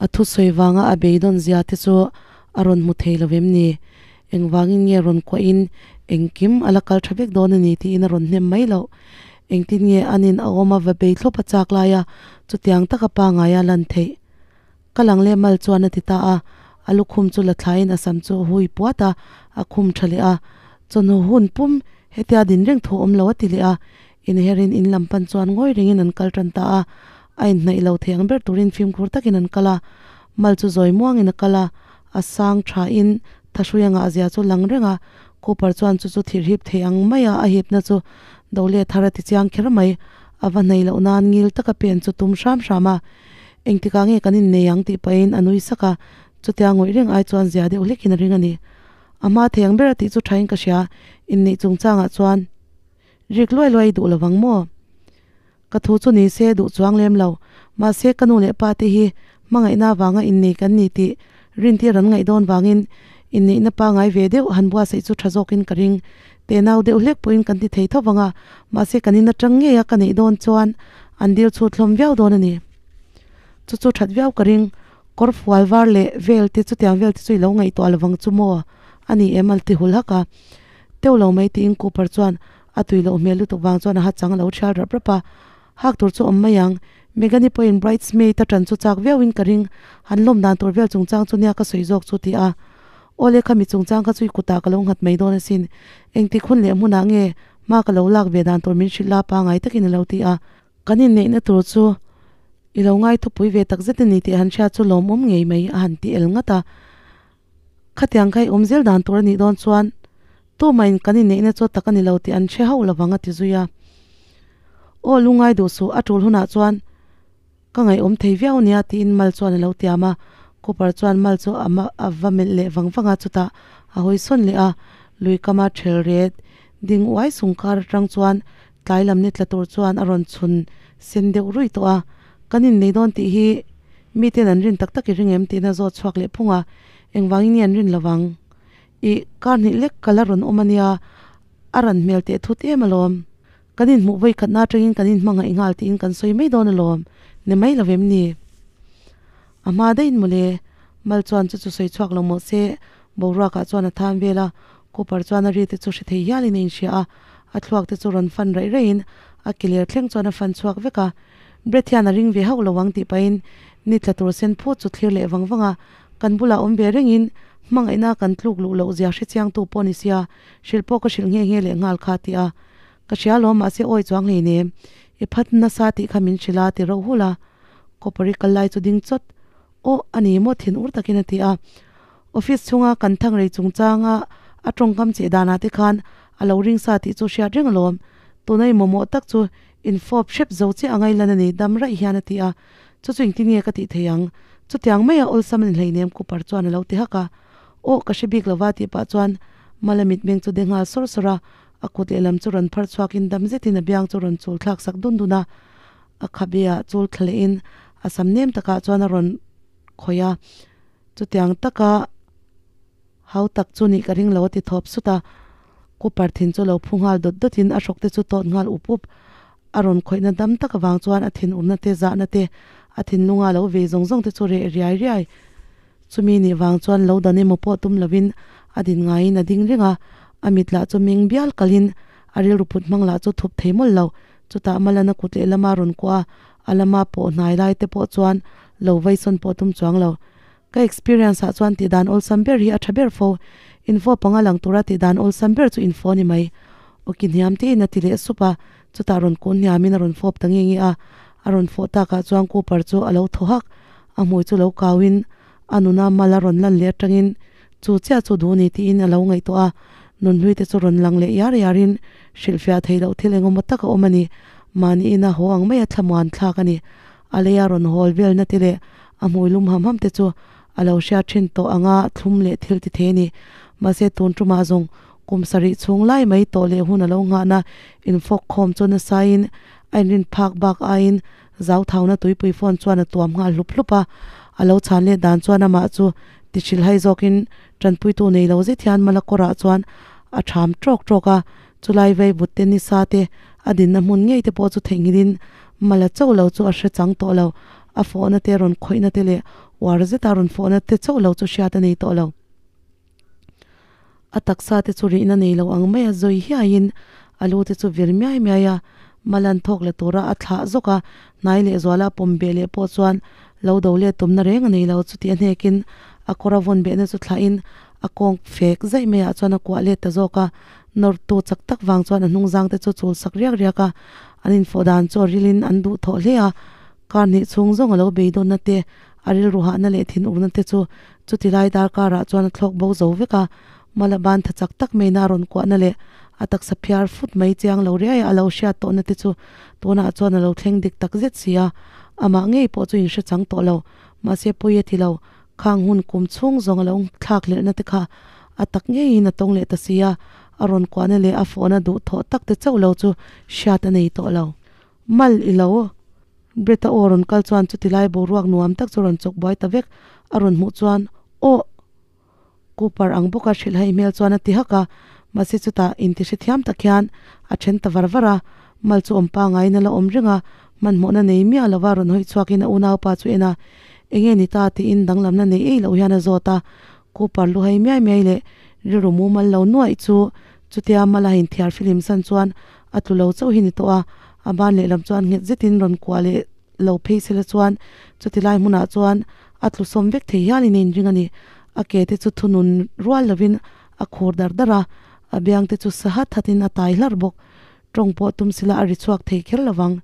A thusawi vanga a beidawn zia te chu a rawn hmu thei lo em ni? Engvangin nge rawn kuahin engkim a la kal tha vek dawn a ni tiin a rawn hnem mai loh. Engtin nge anin a awm a va bei thlawp a chak lai a, chutiang taka pangaia lan theih. Ka lang leh mal chuan a ti ta a, a lukhum chu la thlaiin a sam chu a hui puat a, a khum tha leh a. Chawhnu hun pum hetia din reng thu awm lo a ti leh a, inherin in lam pan chuan ngawi rengin an kal tan ta a, a inhnaih lo thei ang ber turin fimkhur takin an kal a, mal chu zawi muangin a kal a, a sang thain thahrui a ngah zia chu lang reng a, Cooper chuan chu chu thir hip thei ang maia a hipna chu do leh thar a ti chiang kher mai, a va hnaih loh nan ngil taka pen chu tum hram hram a, engtikah nge kan innei ang tih pahin a nui sak a, chutia ngawih reng ai chuan zia deuh hlekin a ring a ni. A hma thei ang ber a tih chu thain ka hria, inneih chungchangah chuan. Rik luai luai i duh lovang maw? Ka thu chu ni se duh chuang lem lo. Mahse ka nu leh pa te hi hmangaihna avanga innei kan ni tih rintir an ngaih dawn vangin inneihna pangai ve deuh han buatsaih chu tha zawkin ka ring. Tenau deuh hlek pawhin kan ti thei tho vang a, mahse kan in atang ngei a ka neih dawn chuan an dil chhut hlawm viau dawn a ni. Chu chu that viau ka ring. Kawr fual var leh vel te chutiang vel te chu i lo ngaihtuah lovang chu maw? A ni em a ti hul hak a. Teuh lo mai tiin Cooper chuan a tui loh hmel lutuk vang chuan a ha chang a lo thial rap rap a. Hak tur chu awm mai ang. Megan-i pawhin bridesmaid a tan chu chak viauin ka ring. Han lawm dan tur vel chungchang chu nia ka sawi zawk chu ti a. Awle kha mi chungchang kha chu i kutah ka lo nghat mai dawn asin. Engtik hun leh hmunah nge hma ka lo lak ve dan tur min hrilh la pangai takin a lo ti a. Kan inneihna tur chu i lo ngai thupui ve tak zet a ni tih han hriat chu lawmawm ngei mai a han ti el ngat a. Khatiang kha i awm zel dan tur a nih dawn chuan tumahin kan inneihna chu tak a ni lo tih an hre hauh lovang a ti zui a. Aw lungngai duh suh a tul hunah chuan ka ngaihawm thei viau nia tiin Mal chuan a lo tiam a. Cooper chuan Mal chu a a va melh leh vang vang a chutah a hawi sawn leh a. Lui kama thel ret ding uai sung kar atang chuan tlai lam ni tla tur chuan a rawn chhun sen deuh ruih tawh a. Kan innei dawn tih hi Miten an rin tak tak i ring em tiin a zawt chhuak leh phung a, engvangin nge an rin lovang? Ih, kar hnih lek ka la rawn awm a nia, a ran hmel teh thut em alawm. Kan inhmuh vawi khatna atangin kan inhmangaih nghal tiin kan sawi mai dawn alawm, ni mai lo em ni? A hma daihin mawle, Mal chuan chu chu sawi chhuak lo mawh se, boruakah chuan a than vel a, Cooper chuan a ri te chu hre thei hialin a inhria a, a thluak te chu rawn fan raih raihin a ke ler thleng chuan a fan chhuak vek a. Brett hian a ring ve hauh lo ang tih pahin ni tla tur sen phut chu thlir leh vang vang a, kan bulah awm ve rengin Hmangaihna kan tluk luh loh zia hre chiang tu pawh ni sia, hrilh pawh ka hrilh nghe nghe leh nghal kha ti a. Ka hria lawm mahse awi chuang hlei nem, i phat nasa tih kha min hrilh a ti rauh hul a. Cooper-i kal lai chu ding chawt, Aw, a ni maw thin ur takin a ti a. Office chhunga kan thang rei chungchanga a tawngkam cheh danah te khan a lo ring sa tih chu hriat reng alawm. Tuna i mamawh tak chu infawp hrep zo chiah a ngaihlan a ni dam raih hian a ti a. Chu chu engtin nge ka tih thei ang? Chutiang maia awlsam a ni hleinem Cooper chuan a lo ti hak a. Aw, ka hre bik lova tih pah chuan Mala mitmeng chu de nghal sawr sawr a, a kut lehlam chu rawn phar chhuakin dam zetin a biang chu rawn chul thlak sak dun dun a. A khabe ah chul thla lehin a sam nem takah chuan a rawn khawih a, chutiang taka hau tak chu nih ka ring lo a ti thawp sut a, Cooper thin chu lo phu nghal dawt dawt in a hrawk te chu tawt nghal up up, a rawn khawihna dam tak avang chuan a thin urna te zahna te a thinlunga lo vei zawng zawng te chu reh riai riai. Chumi nih vang chuan lo dan emaw pawh tum lovin a din ngaiin a ding reng a, a mit lah chu ming bial kalin a rilru put hmang lah chu thup thei mawlh lo. Chutah Malana kut lehlama rawn kuah a, a lama pawh hnai lai te pawh chuan lo veisawn pawh tum chuang lo. Ka experience ah chuan tihdan awlsam ber hi a tha ber fo, info panga lang tura tihdan awlsam ber chu info a ni mai. Awki hniam tein a ti leh sup a, chutah rawn kun hniamin a rawn fawp ta nge nge a, a rawn fawh takah chuan Cooper chu a lo thaw hak. A hmui chu lo kauin a nuna mal a rawn lan leh atangin chu chiah chu duh ni tiin a lo ngaihtuah a, nunhlui te chu rawn lang leh yar yarin hrilhfiah theih loh thil engemaw tak a awm a ni. Mahni ina haw ang maia thlamuan thlak a ni. A leia rawn hawl velna te leh a hmui lum ham ham te chu a lo hriat thin tawh anga thlum leh thil ti thei a ni. Mahse tun tumah zawng kum sarih chhung lai mai tawh leh hun a lo nghahna infawk khawm chu nasain a inrin phak bak aiin Zauthauna tuipui phone chuan a tuam nghal hlup hlup a, a lo chhan let dan chuan amah chu ti hrilhai zawkin tanpuitu nei lo zet hian Malakawrah chuan a tham tawk tawk a, chulai vei vut te nisa te a dinna hmun ngei te pawh chu theihnghilhin Mala chauh lo chu a hre chang tawh lo, a fawhna te rawn khawihna te leh uar zeta rawn fawhna te chauh lo chu hriat a nei tawh lo. A taksa te chu rihna nei lo ang mai a zawi hiaiin a lu te chu vir miai miai a, Malan thawk la tura a thlah zawk a, hnai leh zuala pawm beh leh pawh chuan lo do let tumna reng a nei lo chuti a hnekin a kawr a vawn behna chu thlahin a kawng fek zaih maiah chuan a kuah let ta zawk a, nawrtu chak tak vang chuan a hnungzang te chu chul sak riak riak a, an infawh dan chu a rilin an duh thawh hle a, kar hnih chhung zawng a lo beidawnna te a rilru hahna leh thinurna te chu Chuti lai darkarah chuan a thlawk bo zo vek a, Mala ban tha chak tak maiin a rawn kuahna leh a taksa phiar fut mai chiang lo riai a lo hriat tawhna te chu tunah chuan a lo thleng dik tak zet si a, amah ngei pawh chu inhre chang tawh lo. Mahse pawi a ti lo, khang hun kum chhung zawng a lo thlak hlelhna te kha a tak ngeiin a tawng leh ta si a, a rawn kuahna leh a fawhna duh thawh tak te chauh lo chu hriat a nei tawh lo. Mal i lo. Brett-a aw rawn kal chuan chuti lai boruak nuam tak chu rawn chawk buai ta vek. A rawn hmuh chuan, Aw! Cooper ang bawka hrilh hai hmel chuan a ti hak a. Mahse chutah inti hrethiam tak hian a then ta var var a. Mal chu awm pangaiin a la awm reng a, hmanhmawhna nei miah lova rawn hawi chhuakin a unaupa chu en a. Enge ni ta? tiin danglamna nei ei loh hian a zawt a. Cooper lu hai miai miai leh rilru mumal lo nuaih chu chutia Mala inthiar filim san chuan a tlu lo chauh hi ni tawh a, a ban lehlam chuan nghet zetin rawn kuah leh lo phei sela chuan chuti lai hmunah chuan a tlu sawm vek thei hialin a inring a ni. A ke te chu thunun rual lovin a khur dar dar a, a biang te chu sa hat hatin a tai hlar bawk. Tawng pawh tum sila a ri chhuak thei kher lovang.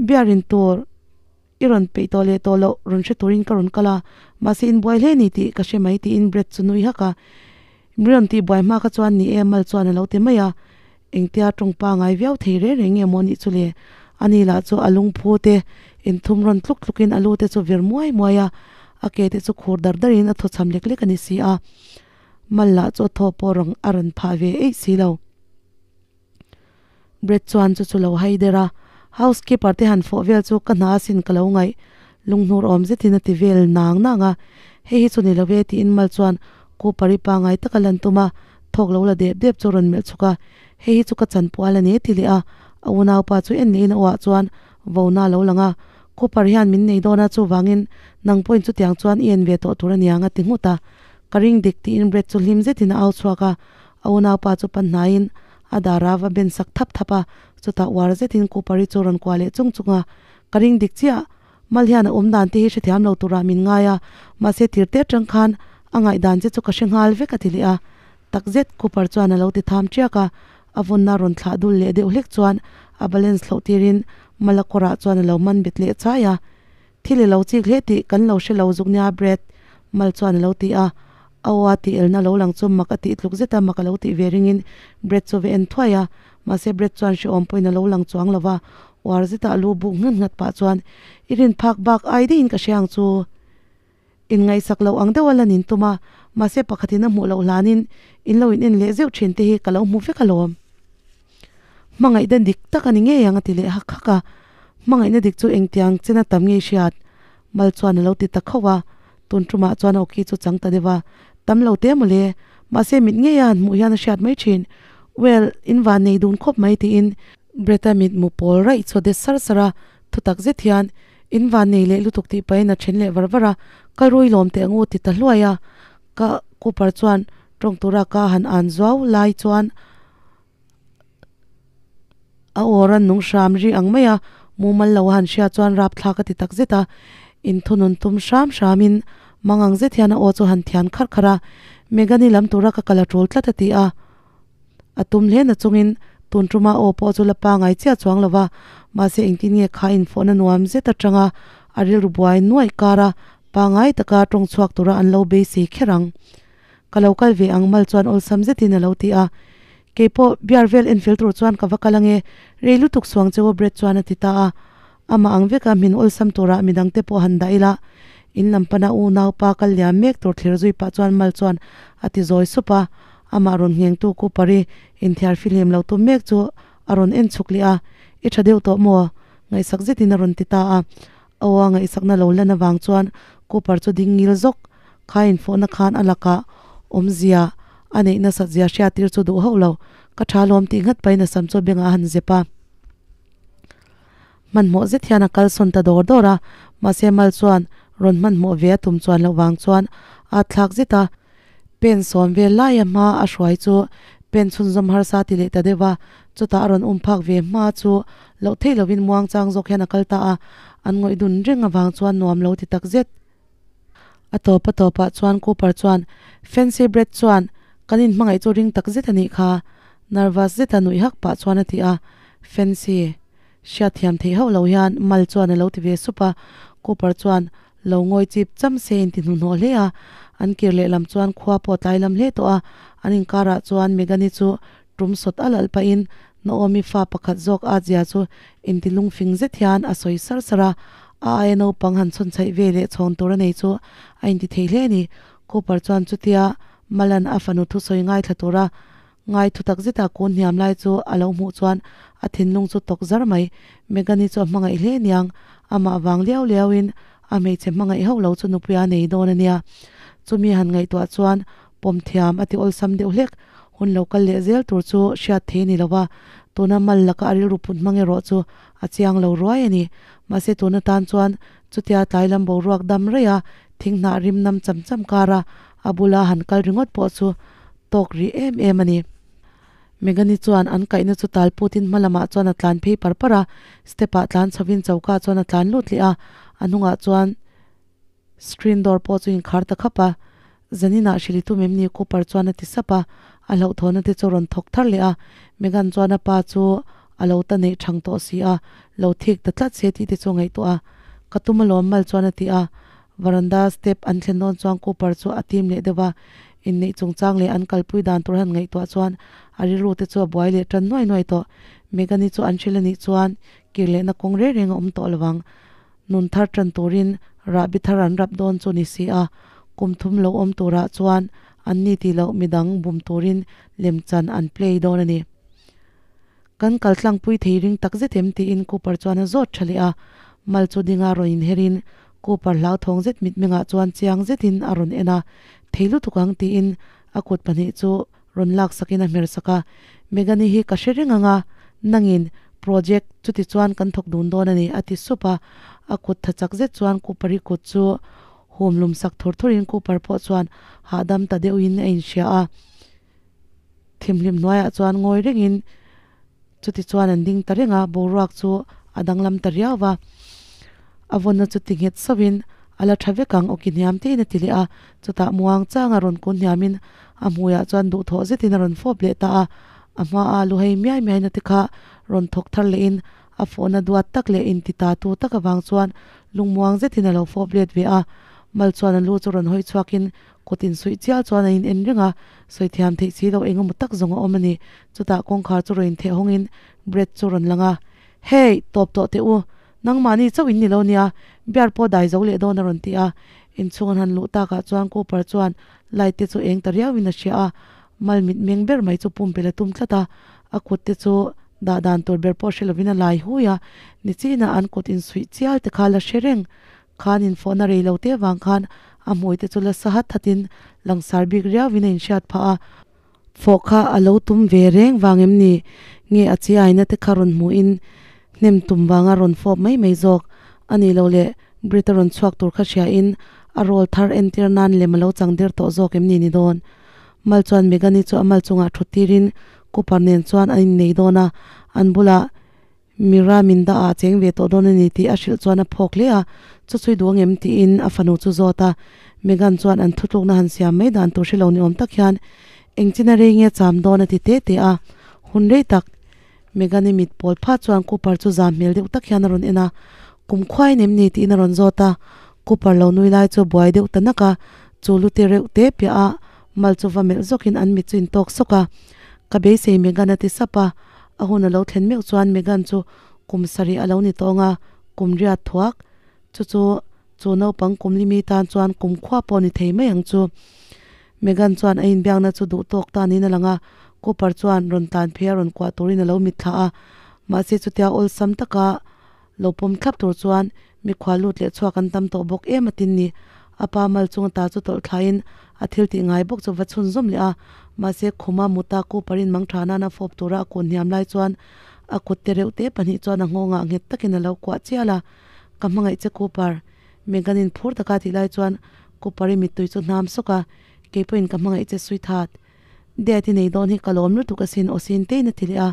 Biarin tur i rawn peih tawh leh tawh loh rawn hre turin ka rawn kal a, mahse in buai hle ni tih ka hre mai tiin Brett chu nui hak a. Mi rawn tih buai hma kha chuan ni e mal chuan a lo ti mai a, engtia tawng pangai viau thei reng reng nge maw nih chu le? Ani lah chu a lungphu te inthum rawn tluk tlukin a lu te chu vir muai muai a, a ke te chu khur dar darin a thaw cham lek lek a ni si a, mal lah chu a thaw pawh rawn a rawn phah ve eih si lo. Brett chuan chu chu lo hai der a, housekeeper te han fawh vel chu ka hna asin ka lo ngaih, lunghnur awm zetin a ti vel nang nang a, hei hi chu ni lo e tiin mal chuan Cooper-i pangai taka lan tum a, thawk lo la dep dep chu a rawn melh chhuk a, hei hi chu ka chan pual a ni ti leh a, a unaupa chu en lehin a uah chuan vona a lo lang a, Cooper hian min nei dawn a chuvangin nang pawhin chutiang chuan i en ve tawh tur a niang a ti nghut a, ka ring dik tiin Brett chu hlim zetin a au chhuak a, a unaupa chu pan hnaiin A dar a va ben sak thap thap a, chutah uar zetin Cooper-i chu rawn kuah leh chung chung a, Ka ring dik chiah, Mal hian a awm dan te hi hrethiam lo turah min ngai a, mahse tir te atang khan A ngaihdan che chu ka hre nghal vek a ti leh a. Takzet Cooper chuan a lo ti tham ṭiak a, a vawnna rawn thlah dul leh deuh hlek chuan a balance hloh tirin Mala kawrah chuan a lo man bet leh chai a. Thil i lo chik hle tih kan lo hre lo zuk nia Brad, Mal chuan a lo ti a. A aw a tih elna lo lang chu mak a tih tluk zet a mak a lo tih ve ringin Brad chu va en thuai a. Mahse Brad chuan hrehawm pawhin a lo lang chuang lo va, uar zetah lu buk nghat nghat pah chuan, I rin phak bak ai deihin ka hria ang chu. Inngaihsak loh ang deuha lan in tum a, mahse pakhatin a hmuh loh hlanin in lo in en leh zeuh thin te hi ka lo hmu vek alawm. Hmangaihna dik tak a ni ngei ang a ti leh hak hak a, hmangaihna dik chu engtiang chena tam ngei hriat mal chuan a lo ti ta khauh a, tun tumah chuan a awki chu chang ta deuh a, tam lo te mawle, mahse mit ngei a han hmuh hian a hriat mai thin, well, in van nei dun khawp mai tiin Brett-a mitmu pawl raih chu a de sar sar a, thutak zet hian In van nei leh lutuk tih pahin a then leh var var a, ka rui lawm teh angu ti ta hluai a, ka Cooper chuan tawng tura ka han an zuau lai chuan a aw ran nung hram ri ang mai a, mumal lo a han hria chuan rapthlak a ti tak zet a, in thunun tum hram hram in mangang zet hian a aw chu han thian kharh kharh a, Megan-i lam tura ka kal a tul tlat a ti a. A tum hle na chungin tun tuma aw pawh chu la pangai chiah chuang lo va, mahse engtin nge kha infawhna nuam zet atanga a rilru buai nuaih kara pangai taka tawng chhuak tura an lo beisei kher ang. Ka lo kal ve ang mal chuan awlsam zetin a lo ti a. Keipawh beer vel en fel tur chuan ka va kal ange, rei lutuk suang cheu Brett chuan a ti ta a. Amah ang veka hmin awlsam turah midangte pawh han dah ila, in lam pana unaupa kal liam mek tur thlir zui pah chuan mal chuan a ti zawi sup a. Amah rawn nghengtu Cooper-i inthiar fihlim lo tum mek chu a rawn en chhuk leh a, I tha deuh tawh maw? Ngaihsak zetin a rawn ti ta a. A aw a ngaihsakna lo lan avang chuan Cooper chu ding ngil zawk. Kha infawhna khan a lakah awmzia a neih nasat zia hriattir chu duh hauh lo. Ka tha lawm tih nghat pahin a sam chu bengah a han zep a. Hmanhmawh zet hian a kalsawn ta dawr dawr a, mahse Mal chuan rawn hmanhmawh ve a tum chuan loh vang chuan a thlak zet a. Pen sawm vel laia hma a hruai chu pen chhunzawm harsa ti leh ta deuh a, chutah a rawn um phak ve hma chu loh theih lovin muang chang zawk hian a kal ta a, an ngawih dun reng avang chuan nuam lo ti tak zet. A tawp a tawpah chuan Cooper chuan Fancy Brad chuan kan inhmangaih chu ring tak zet a nih kha, nervous zeta nuih hak pah chuan a ti a, Fancy. Hriatthiam theih hauh lo hian Mal chuan a lo ti ve sup a, Cooper chuan Lo ngawi chip cham se in ti hnuhnawh hle a, an kir leh lam chuan khua pawh tlai lam hle tawh a, an inkarah chuan Megan-i chu tum sawt al al pahin Naomi fa pakhat zawk a zia chu inti lungfing zet hian a sawi sar sar a, a aia naupang han chhawn chhaih ve leh chhawn tur a nei chu a inti thei hle a ni. Cooper chuan chutia Malan a fanu thusawi ngaithla tura Ngai thu tak zeta kun hniam lai chu a lo hmuh chuan a thinlung chu tawk zar mai. Megan-i chu a hmangaih hle niang, amah vang liau liauin a hmeichhe hmangaih hauh lo chu nupuia nei dawn a nia. Chumi han ngaihtuah chuan pawm thiam a ti awlsam deuh hlek. Hun lo kal leh zel tur chu hriat thei a ni lo va, tuna mal laka a rilru put hmang erawh chu a chiang lo ruai a ni. Mahse tuna tan chuan chutia tlai lam boruak dam raih a, thing hnah rim nam cham cham kara a bula han kal ringawt pawh chu tawk rih em em a ni. Megan-i chuan an kaihna chu tal putin hma lamah chuan a tlan phei par par a, step ah tlan chhovin choka chuan a tlan lut leh a, a hnungah chuan screen door pawh chu inkhar ta khap a. Zaninah hrili tum em ni Cooper chuan a ti sap a, a hlauhthawhna te chu a rawn thawk thar leh a, Megan chuan a pa chu a lo ta neih thang tawh si a, lo thik ta tlat se tih te chu a ngaihtuah a, Ka tum alawm mal chuan a ti a, Varanda step an thlen dawn chuan Cooper chu a tim leh deuh a, inneih chungchang leh an kalpui dan tur han ngaihtuah chuan a rilru te chu a buai leh tan nuai nuai tawh. Megan-i chu an hrilh a nih chuan kir lehna kawng reng reng a awm tawh lo ang. Nun thar tan turin rahbi thar an rap dawn chu ni si a, kum thum lo awm turah chuan an ni tih loh midang bum turin lemchan an play dawn a ni. Kan kal tlangpui thei ring tak zet em tiin Cooper chuan a zawt tha leh a, mal chu dinga rawn inherin Cooper hlauthawng zet mitmengah chuan chiang zetin a rawn en a, thei lutuk ang tiin a kut pahnih chu rawn laksakin a hmer sak a, Megan-i hi ka hre reng ang a, nangin project chuti chuan kan thawk dun dawn a ni a ti sup a, a kut tha chak zet chuan Cooper-i kut chu hum lum sak thur thurin Cooper pawh chuan hahdam ta deuhin a inhria a. Thimhlim hnuaiah chuan ngawi rengin chuti chuan an ding ta reng a, boruak chu a danglam ta riau va. A vawnna chu ti nghet sauhin A la tha vek ang awki hniam tein a ti leh a, chutah muang changa rawn kun hniamin a hmuiah chuan duhthawh zetin a rawn fawp leh ta a. A hmaa lu hei miai miai na te kha rawn thawk thar lehin a fawhna duat tak leh inti ta tu tak avang chuan lungmuang zetin a lo fawp let ve a. Mal chuan a lu chu rawn hawi chhuakin kut insuih chial chuan a in en reng a, sawi thiam theih si loh engemaw tak zawng a awm a ni. Chutah kawngkhar chu rawn intheh hawngin Brad chu rawn lang a, Hey! Tawp tawh teh u, nangmahni chauh in ni lo nia, beer pawh dai zo leh dawn a rawn ti a. Inchhung an han luh takah chuan Cooper chuan light te chu eng ta riauin a hria a, mal mit meng ber mai chu pumpelh a tum tlat a, a kut te chu dah dan tur ber pawh hre lovin a lai hui a, nichinah an kut insuih chial te kha la hre reng. Khan infawhna rei lo te vang khan a hmui te chu la sa hat hatin langsar bik riauin a inhriat phah a. Fawh kha a lo tum ve reng vang em ni? Nge a chi aina te kha rawn hmuhin hnem tum vanga rawn fawp mai mai zawk a nih loh le Brit a rawn chhuak tur kha hriain a rawl thar entir nan lem a lo chang der tawh zawk em ni ni dawn? Mal chuan Megani chu a mal chungah thut tirin Cooper nen chuan an innei dawn a, an bulah Mira min dah ah cheng ve tawh dawn a ni tih a hrilh chuan a phawk hle a, Chu chui duh angem? tiin a fanu chu zawt a. Megan chuan an thutlukna han siam mai dan tur hrelo ni awm tak hian engchina rei nge cham dawn a ti te te a. Hun rei tak Megan i mit pawl phat chuan Cooper chu zam hmel deuh tak hian a rawn en a, Kum khuain em ni? tiin a rawn zawt a. Cooper lo nui lai chu buai deuh ta nak a, chu lu te reuh te piah a mal chu va melh zawkin an mit chu intawk sawk a. Ka beisei Megan a ti sap a. A hun a lo thlen meuh chuan Megan chu kum sarih a lo ni tawng a, kum riat thuak. Chu chu chu naupang kum limi tan chuan kum khua pawh ni thei mai ang chu. Megan chuan a inbiakna chu duh tawk ta niin a lang a, Cooper chuan rawn tlan phei a rawn kuah turin a lo mitthla a. Mahse chutia awlsam taka lo pawm thlap tur chuan mikhual lut leh chhuak an tam tawh bawk em a tin ni. A pa mal chung ta chu tawlh thlaiin a thil tih ngai bawk chu va chhunzawm leh a, mahse khuma muta Cooper-in mangtha nana fawp tura a kun hniam lai chuan a kut te reuh te pahnih chuan a nghawngah nghet takin a lo kuah chial a, Ka hmangaih che Cooper. Megan-in phur taka tih lai chuan Cooper-i mittui chu hnam sawk a, Keipawhin ka hmangaih che sweetheart. Dad i nei dawn hi ka lawm lutuk asin aw sin tein a ti leh a,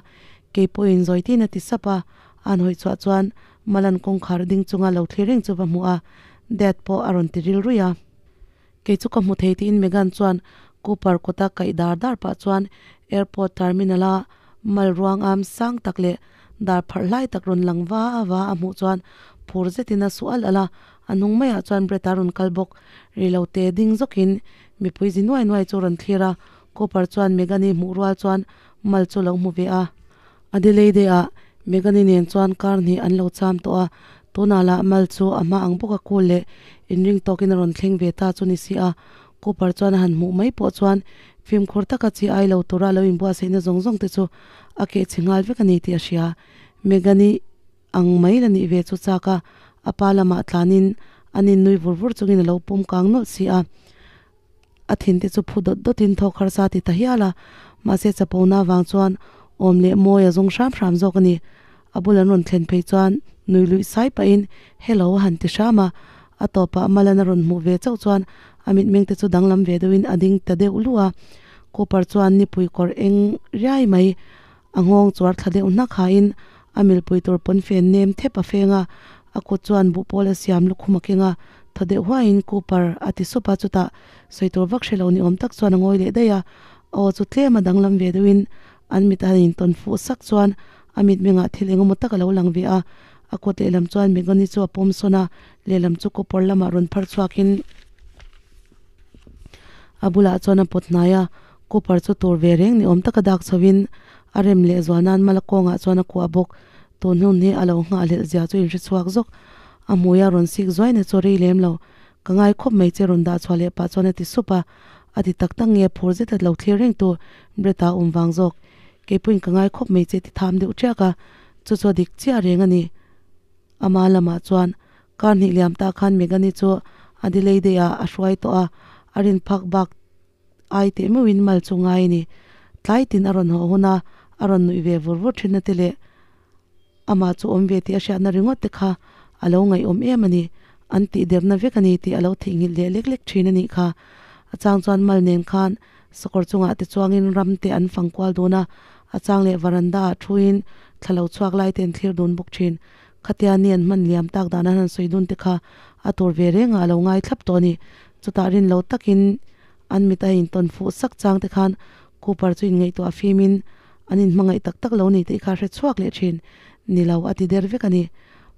keipawhin zawi tein a ti sap a, an hawi chhuah chuan Malan kawngkhar ding chunga lo thlir reng chu va hmu a, Dad pawh a rawn ti ril ruih a. Kei chu ka hmu thei tiin Megan chuan Cooper kawta kaih dar dar pah chuan airport terminal a mal ruang am sang tak leh dar pharh hlai tak rawn lang va va a hmuh chuan phur zetin a su al al a, a hnung maiah chuan Brett a rawn kal bawk. Rilo te ding zawkin Mipui zi nuai nuai chu rawn thlir a, Cooper chuan Megan-i hmuh rual chuan mal chu lo hmu ve a. Adelaide-ah Megan-i nen chuan kar hnih an lo cham tawh a, tunah lah mal chu a hma ang bawka cool leh inring tawkin a rawn thleng ve ta chu ni si a. Cooper chuan a han hmuh mai pawh chuan fimkhur taka chi ai lo tura lo inbuatsaihna zawng zawng te chu a keh chhe nghal vek a ni tih a hria. Megan-i ang mai la nih ve chu chak a, a pa lamah tlanin an innui vur vur chungin a lo pawm kang nawlh si a. A thinte chu phu dawt dawtin thawk harsa ti ta hial a, mahse chapona avang chuan awm leh mawi a zawng hram hram zawk a ni. A bul an rawn thlen phei chuan nui luih sai pahin Hello a han ti hram a, a tawpah Malan a rawn hmuh ve chauh chuan a mitmeng te chu danglam ve deuhin a ding ta deuh luh a. Cooper chuan nipui kawr eng riai mai A nghawng chuar thla deuh hnak hain a milpui tur pawn fen nem thep a feng a, a kut chuan buhpawl a siam lukhum a keng a, thaw deuh huaiin Cooper a ti sup a, chutah sawi tur vak hre lo ni awm tak chuan a ngawi leh daih a, aw chu tlem a danglam ve deuhin an mit a han intawn fuh sak chuan a mitmengah thil eng emaw tak a lo lang ve a, a kut lehlam chuan Megani chu a pawm sawn a, lehlam chu Cooper lamah rawn phar chhuakin a bulah chuan a pawt hnai a. Cooper chu tur ve reng ni awm taka dak chhoin a rem leh zual nan mala kawngah chuan a kuah bawk. Tun hun hi a lo nghahhlelh zia chu inhre chhuak zawk. A hmui a rawn sik zuai na chu rei lem lo. Ka ngai khawp mai che rawn dah chhuah leh pah chuan a ti sup a. A ti tak tak nge phur zet a lo thlir reng tu Brett-a awm vang zawk. Keipuiin ka ngai khawp mai che ti tham deuh ṭiak a. Chu chu a dik chiah reng a ni. Ama lamah chuan kar hnih liam ta khan Megan-i chu Adelaide-ah a hruai tawh a, a rin phak bak Ai teh meuhin mal chu ngai a ni. Tlai tin a rawn haw hun a, a rawn nuih ve vur vur thin a te leh amah chu awm ve tih a hriatna ringawt te kha a lo ngaihawm em a ni. An tihderna vek a ni tih a lo theihnghilh leh lek lek thin a nih kha. A chang chuan mal nen khan sakawr chungah te chuangin ram te an fang kual dun a, a chang leh varanda ah thuin thla lo chhuak lai te an thlir dun bawk thin. Khatia ni an hman liam tak dan an han sawi dun te kha a tur ve reng ah a lo ngai thlap tawh a ni. Chutah rin lo takin an mit a intawn fuh sak chang te khan Cooper chu inngaihtuah fim in an inhmangaih tak tak lo ni tih kha hre chhuak leh thin ni lo a ti der vek a ni.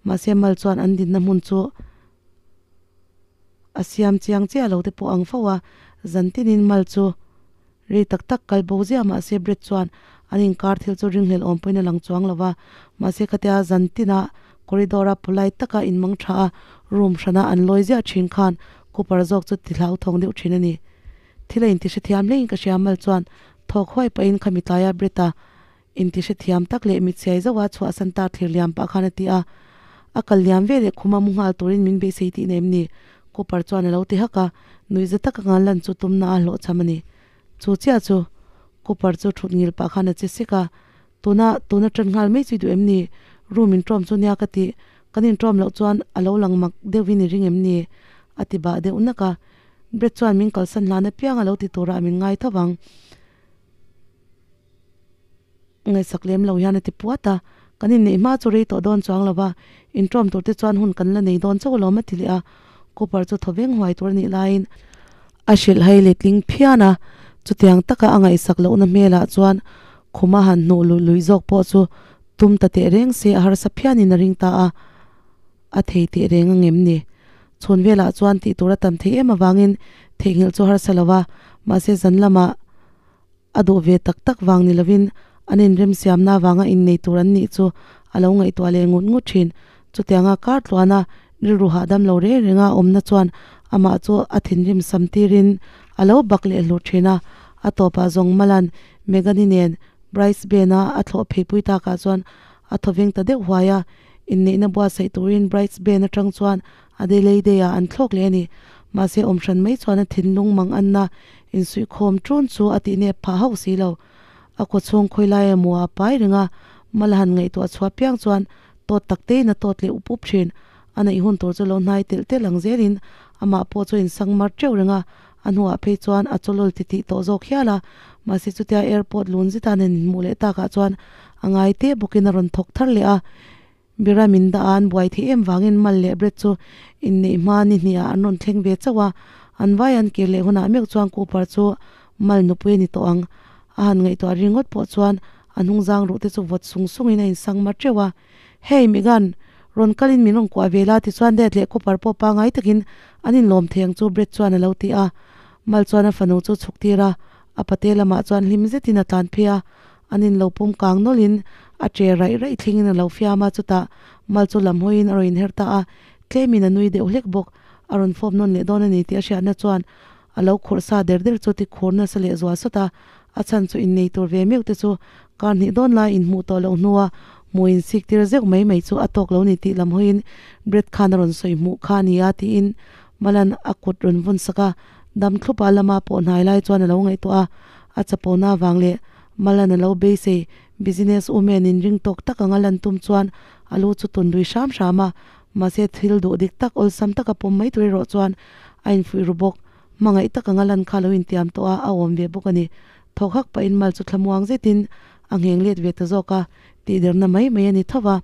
Mahse Mal chuan an dinna hmun chu a siam chiang chiah lo te pawh ang fo a, zan tinin Mal chu Rei tak tak kal bo ziah mahse Brett chuan an inkar thil chu ringhlel awm pawhin a lang chuang lo va, mahse khatia zan tinah corridor a polite taka inmang tha a room hrana an lawi ziah thin khan Cooper zawk chu ti hlauthawng deuh thin a ni. Thil a inti hrethiam hlein ka hria Mal chuan thawk huai pahin khami tlaia Brett-a inti hrethiam tak leh mitchhiai zauha chhuahsan ta thlir liam pah khan a ti a. A kal liam ve leh khuma mu nghal turin min beisei tihna em ni? Cooper chuan a lo ti hak a, nuihza taka ngan lan chu tumna a hlawhchham a ni. Chu chiah chu Cooper chu thut ngil pah khan a che sek a, Tuna, tuna ṭan nghal mai chu i duh em ni? Room inṭawm chu nia ka ti, kan inṭawm loh chuan a lo lang mak deuhin i ring em ni? a ti bah deuh nak a. Brett chuan min kalsan hlan apiang a lo ti turah min ngai tho vang. Ngaihsak lem lo hian a ti puat a, kan inneih hma chu rei tawh dawn chuang lo va, inṭawm tur te chuan hun kan la nei dawn chauh alawm a ti leh a, Cooper chu thaw veng huai tur a nih laiin a hrilh hai letling phian a, chutiang taka a ngaihsak lohna hmelah chuan khuma han hnuh luih luih zawk pawh chu tum ta teh reng se a harsa phianin a ring ta a, a thei teh reng ang em ni? Chhun velah chuan tih tur a tam thei em avangin theihnghilh chu harsa lo va, mahse zan lamah A duh ve tak tak vang ni lovin an inremsiamna avanga innei tur an nih chu a lo ngaihtuah leh ngut ngut thin. Chutianga kar tluana rilru hahdam lo reng renga awmna chuan amah chu a thinrim sam tirin a lo bak leh hlur thin a. A tawpah zawng Malan Megan-i nen Brisbane-a a thlawh pheipui takah chuan a thawveng ta deuh huai a. Inneihna buatsaih turin Brisbane atang chuan Adelaide-ah an thlawk leh a ni. Mahse awm hran mai chuan a thinlung mang anna insuihkhawm ṭun chu a tihnep phah hauh si lo. A kawchhung khawilai emaw a pai reng a, mal a han ngaihtuah chhuah piang chuan tawt tak tein a tawt leh up up ṭhin. A neih hun tur chu lo hnai telh telh ang zelin amah pawh chu a insang mar ṭeuh reng a, a hnuah phei chuan a chawlawl titih tawh zawk hial a. Mahse chutia airport lun zeta an inhmuh leh takah chuan a ngai te bawkin a rawn thawk thar leh a. Bira min dah a, an buai theih em vangin Mal leh Brett chu inneih hma ni hnih ah an rawn thleng ve chauh a, an vai an kir leh hunah meuh chuan Cooper chu Mal nupui a ni tawh ang. A han ngaihtuah ringawt pawh chuan a hnungzang ruh te chu vawt sung sungin a insang mar teuh a. Hey Megan, rawn kalin min rawn kuah ve la tichuan Dad leh Cooper pawh pangai takin an inlawm thei ang chu Brett chuan a lo ti a. Mal chuan a fanu chu chhuk tir a, a pate lamah chuan hlim zetin a tlan phei a, An in lo pawm kang nawlhin a che raih raih thlengin a lo fiam a, chutah mal chu lam hawiin a rawn inher ta a, tlemin a nui deuh hlek bawk. A rawn fawp nawn leh dawn a ni tih a hriatna chuan a lo khurh sa der der chu ti khur nasa leh zual sawt a, a chhan chu innei tur ve meuh te chu kar hnih dawn lai inhmuh tawh loh hnua hmuh insik tir zeuh mai mai chu a tawk lo ni tih lam hawiin Brett khan a rawn sawi hmuh kha a ni a tiin Malan a kut rawn vun sak a, dam thlupa lama pawh hnai lai chuan a lo ngaihtuah a, a chapona avang leh Malan a lo beisei business woman in ring tawk tak anga lan tum chuan a lu chu tun lui hram hram a, mahse thil duh dik tak awlsam taka pawm mai tur erawh chuan a infuih ru bawk. Hmangaih tak anga lan kha lo intiam tawh a, a awm ve bawk a ni. Thawk hak pahin mal chu thlamuang zetin a ngheng let ve ta zawk a, tihderna mai mai a ni tho va.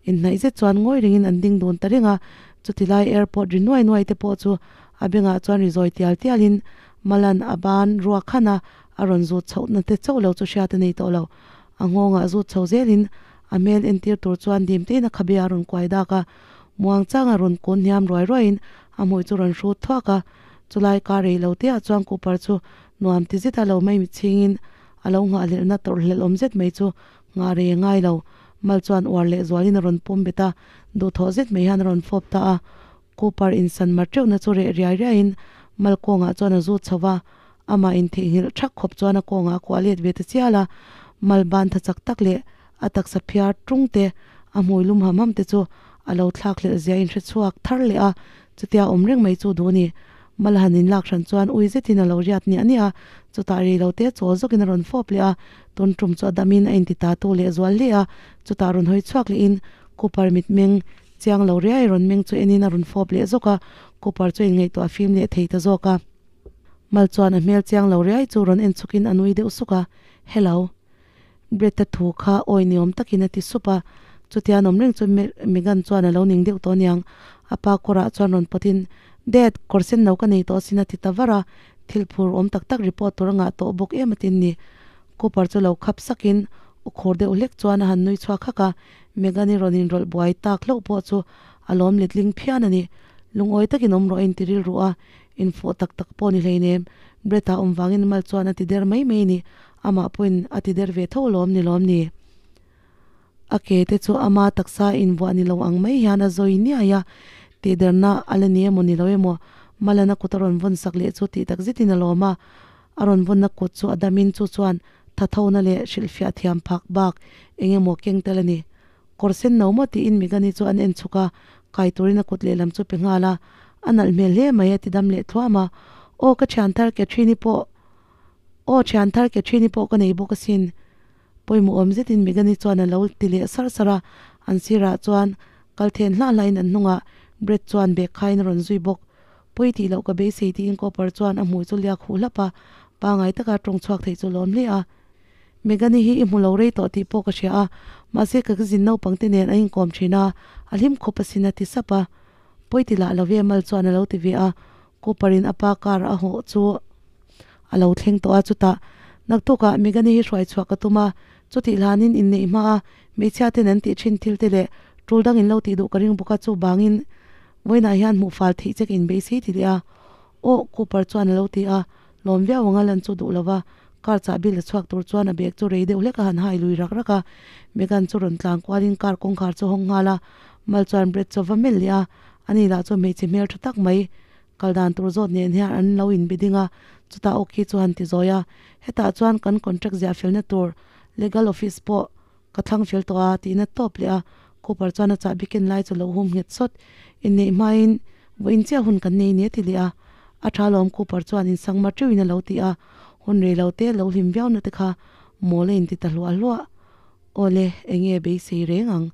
Inhnaih zet chuan ngawi ringin an ding dun ta reng a, chuti lai airport ri nuai nuai te pawh chu a bengah chuan ri zawi tial tialin Malan a ban ruak khan a, a rawn zut chhohna te chauh lo chu hriat a nei tawh lo. A nghawngah zut chho zelin a hmel entir tur chuan dim tein a khabe a rawn kuai dak a, muang changa rawn kun hniam ruai ruaiin a hmui chu rawn hrut thuak a. Chulai kar rei lo teah chuan Cooper chu nuam ti zeta lo mai mitchhingin a lo nghahhlelhna tawrhhlelh awm zet mai chu nghah rei a ngai lo. Mal chuan uar leh zualin a rawn pawm bet a, duhthawh zet mai hian a rawn fawp ta a. Cooper insan mar teuhna chu reh riai riaiin mal kawngah chuan a zut chho va, amah intheihnghilh thak khawp chuan a kawngah a kuah let ve ta chial a, mal ban tha chak tak leh a taksa phiar tung te, a hmui lum ham ham te chu a lo thlak hlelh zia inhre chhuak thar leh a, chutia awm reng mai chu duh a ni. Mal han inlak hran chuan ui zetin a lo riat niah niah a, chutah rei lo te chawl zawkin a rawn fawp leh a, tun tum chu a damin a inti ta tu leh zual hle a, chutah rawn hawi chhuak lehin Cooper mitmeng Chiang lo riai rawn meng chu enin a rawn fawp leh zawk a, Cooper chu inngaihtuah fim leh thei ta zawk a. Mal chuan a hmel chiang lo riai chu rawn en chhukin a nui deuh suk a, Hello. Brett-a thu kha awi ni awm takin a ti sup a. Chutia an awm reng chu Megan chuan a lo ning deuh tawh aniang. A pa kawrah chuan rawn pawtin, Dad, kawr sen no ka nei tawh asin a ti ta var a. Thil phur awm tak tak report tur a ngah tawh bawk em atin ni. Cooper chu lo khap sakin aw khur deuh hlek chuan a han nui chhuak hak a. Megan-i rawn inrawlh buai tak hlauh pawh chu a lawm letling phian a ni. Lungawi takin awm rawh a inti rilru a, infawh tak tak pawh ni hleinem. Brett-a awm vangin mal chuan a ti der mai mai a ni. Amah pawhin a ti der ve tho lawm ni lawm ni. A ke te chu ama taksa invuah ni lo ang mai hian a zawi niai a, tihderna a la ni emaw ni lo emaw Malana kut a rawn vawn sak leh chu tih tak zetin a lawm a. A rawn vawnna kut chu a damin chu chuan thathona leh hrilhfiah thiam phak bak eng emaw keng tel a ni. Kawr sen no maw tiin Megani chu an en chhuk a, kai turin a kut lehlam chu pe nghal a, a nalh hmel hle mai a ti dam leh thluam a. Aw ka thian thar Catherine-i pawh Aw thian thar Catherine-i pawh ka nei bawk asin. Pawimawh awm zetin Megani chuan a lo ti leh sar sar a, an sirah chuan kal then hlah hlahin an hnungah Brett chuan bag khaiin a rawn zui bawk. Pawi tih loh ka beisei tiin Cooper chuan a hmui chu liak huh hlap a, pangai taka tawng chhuak theih chu lawm hle a. Megani hi i hmu lo rei tawh tih pawh ka hria a, mahse ka zin naupang te nen an inkawm thin a, a hlim khawp asin a ti sap a. Pawi ti lah lo ve Mal chuan a lo ti ve a, Cooper in a pa car a hawh chu a lo thleng tawh a, chutah naktukah Megani hi hruai chhuah ka tum a, chutih hlanin inneih hma a hmeichhia ten an tih thin thil te leh tul dang in lo tih duh ka ring bawk a, chuvangin vawiinah hian hmuh fal theih che ka inbeisei ti leh a. Aw, Cooper chuan a lo ti a, lawm viau anga lan chu duh lova, car chahbi la chhuak tur chuan a bag chu rei deuh hlek a han hai lui rak rak a, Megan chu rawn tlan kualin car kawngkhar chu hawng nghal a, Mal chuan Brett chu a va melh leh a, ani lah chu hmeichhe hmel tha tak mai kal dan tur zawt nen hian an lo inbe ding a, chutah awki chu han ti zawi a, hetah chuan kan contract ziah felna tur legal office pawh Ka thlang fel tawh a, tihna tawp leh a, Cooper chuan a chahbi ken lai chu lo hum nghet sawt. Inneih hmain vawiin chiah hun kan nei nia ti leh a. A tha lawm Cooper chuan insang mar teuhin a lo ti a, hun rei lo te lo hlim viau na te kha mawl a inti ta hluah hluah. Awle, enge beisei reng ang.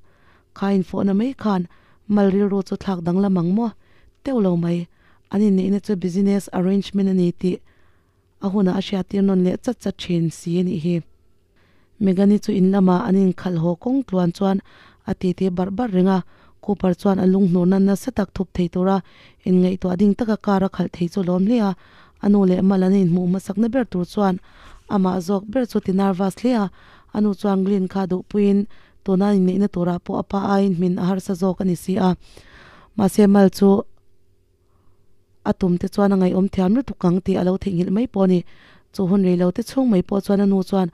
Kha infawhna mai khan mal rilru chu thlak danglam ang maw? Teuh lo mai. An inneihna chu business arrangement a ni tih A hunah a hriattir nawn leh chat chat thin si a nih hi. Megani chu in lamah an inkhalh haw kawng tluan chuan a titi barh barh reng a, Cooper chuan a lunghnur nan nasa tak thup thei tura inngaihtuah ding taka car a khalh thei chu lawm hle a, a nu leh mal an inhmuh hmasakna ber tur chuan amah zawk ber chu ti nervous hle a, a nu chuan Glynn kha duhpuiin tuna inneihna turah pawh a pa aiin hmin a harsa zawk a ni si a, mahse mal chu. A tum te chuan a ngaihawm thiam lutuk ang tih a lo theihnghilh mai pawh a ni. Chu hun rei lo te chhung mai pawh chuan a nu chuan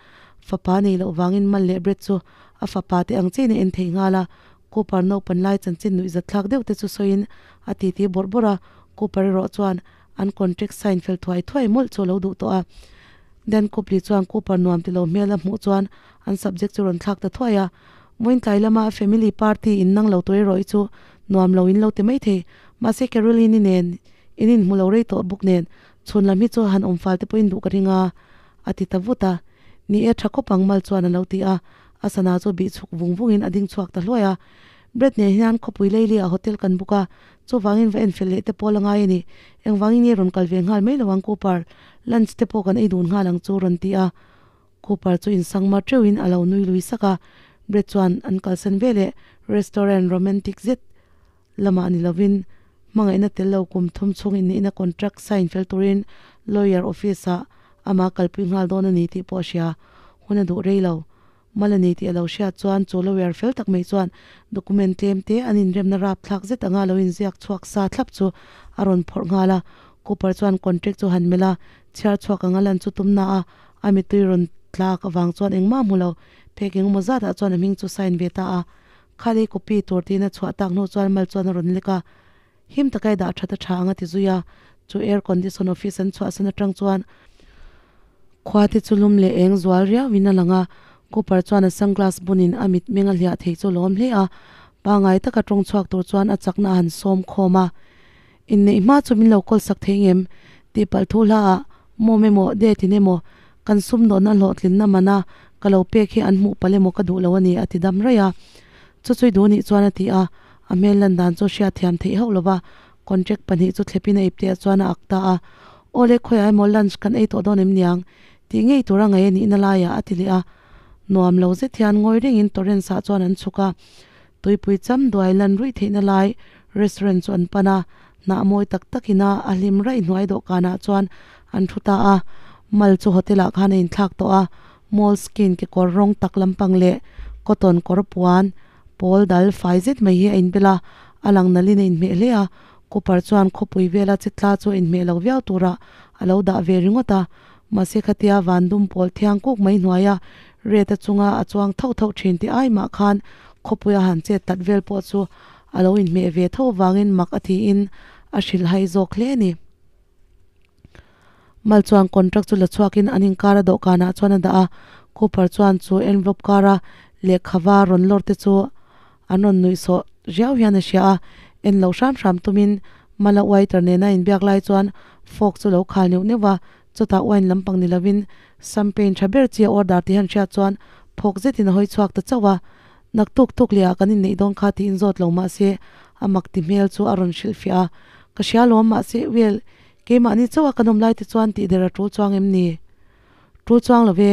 fapa nei loh vangin mal leh Brett chu a fapa te ang chiin a en thei nghal a. Cooper naupan lai chanchin nuihzat thlak deuh te chu sawiin a titi bawrh bawrh a, Cooper erawh chuan an contract sign fel thuai thuai mawlh chu a lo duh tawh a. Dan Copley chuan Cooper nuam ti lo hmel a hmuh chuan an subject chu rawn thlak ta thuai a. Vawiin tlai lama family party in nang lo tur erawh hi chu nuam lo in lo ti mai thei. Mahse Caroline-i nen in inhmu lo rei tawh bawk nen chhun lam hi chu han awm fal te pawhin duh ka ring a, a ti ta vut a. Ni e, tha khawp ang mal chuan a lo ti a. A sana chu bih chhuk vung vungin a ding chhuak ta hluai a. Brett nen hian khawpui leili ah hotel kan book a, chuvangin va en fel leh te pawh la ngai a ni. Engvangin nge rawn kal ve nghal mai lo ang Cooper? Lunch te pawh kan ei dun nghal ang chu rawn ti a. Cooper chu insang mar teuhin a lo nui lui sak a, Brett chuan an kalsan veleh restaurant romantic zet lamah ni lovin hmangaihna tel lo kum thum chhung inneihna contract sign fel turin lawyer office ah amah kalpui nghal dawn a ni tih pawh a hria. Hun a duh rei lo. Mal a ni tih a lo hriat chuan chu lawyer fel tak mai chuan document tlem te an inremna rapthlak zet anga lo inziak chhuak sa thlap chu a rawn phawrh nghal a. Cooper chuan contract chu han melh a, chhiar chhuak anga lan chu tumna a A mittui rawn tlak avang chuan engmah hmu lo, phek engemaw zatah chuan a hming chu sign ve ta a. Khali copy tur tiin a chhuah tak hnu chuan mal chuan a rawn lek a, him taka i dah that a tha ang a ti zui a. Chu air condition office an chhuahsan atang chuan khua te chu lum leh eng zual riauin a lang a. Cooper chuan a sunglass bunin a mit meng a hliah thei chu lawm hle a, pangai taka tawng chhuak tur chuan a chakna a han sawm khawm a. Inneih hma chu min lo kawl sak thei ngem? Tih palh thu hla ah mawm emaw date in emaw kan sumdawnna hlawhtlinna mana ka lo pek hi an hmuh palh emaw ka duh lo a ni a ti dam raih a. Chu chui duh nih chuan a ti a, a hmel lan dan chu hriatthiam theih hauh lova contract pahnih chu thlepin a ipte ah chuan a ak ta a. Awle khawiah emaw lunch kan ei tawh dawn em niang? Tih ngei tura ngaih a nihna laiah a ti leh a. Nuam lo zet hian ngawi rengin Torrance ah chuan an chhuk a. Tuipui cham duai lan ruih theihna lai restaurant chu an pan a, hnah mawi tak tak ina a hlim raih hnuai dawhkanah chuan an thu ta a. Mal chu hotel ah khan a inthlak tawh a, moleskin kekawr rawng tak lampang leh cotton kawr puan pawl dal fai zet mai hi a inbel a, a lang nalhin a inhmeh hle a. Cooper chuan khawpui vela che tla chu a inhmeh lo viau turah a lo dah ve ringawt a, mahse khatia van dum pawl thiang kuk mai hnuaia Red-a chunga a chuang thauh thauh thin tih ai mah khan khawpuia han chet tat vel pawh chu a lo inhmeh ve tho vangin mak a tiin a hrilhhai zawk hle a ni. Mal chuan contract chu la chhuakin an inkara dawhkanah chuan a dah a, Cooper chuan chu envelope kara lehkha va rawn lawr te chu an rawn nuih sawh riau hian a hria a, en loh hram hram tumin Mala waiter nena inbiak lai chuan fork chu lo khal neuh neuh a, chutah wine lampang ni lovin champagne tha ber chi a order tih han hriat chuan phawk zetin a hawi chhuak ta chauh a, Naktuk tuk leh ah kan inneih dawn kha tiin zawt lo mahse a mak ti hmel chu a rawn hrilhfiah a, Ka hria lawm mahse well keimahni chauh a kan awm lai te chuan tih der a tul chuang em ni? Tul chuang lo ve,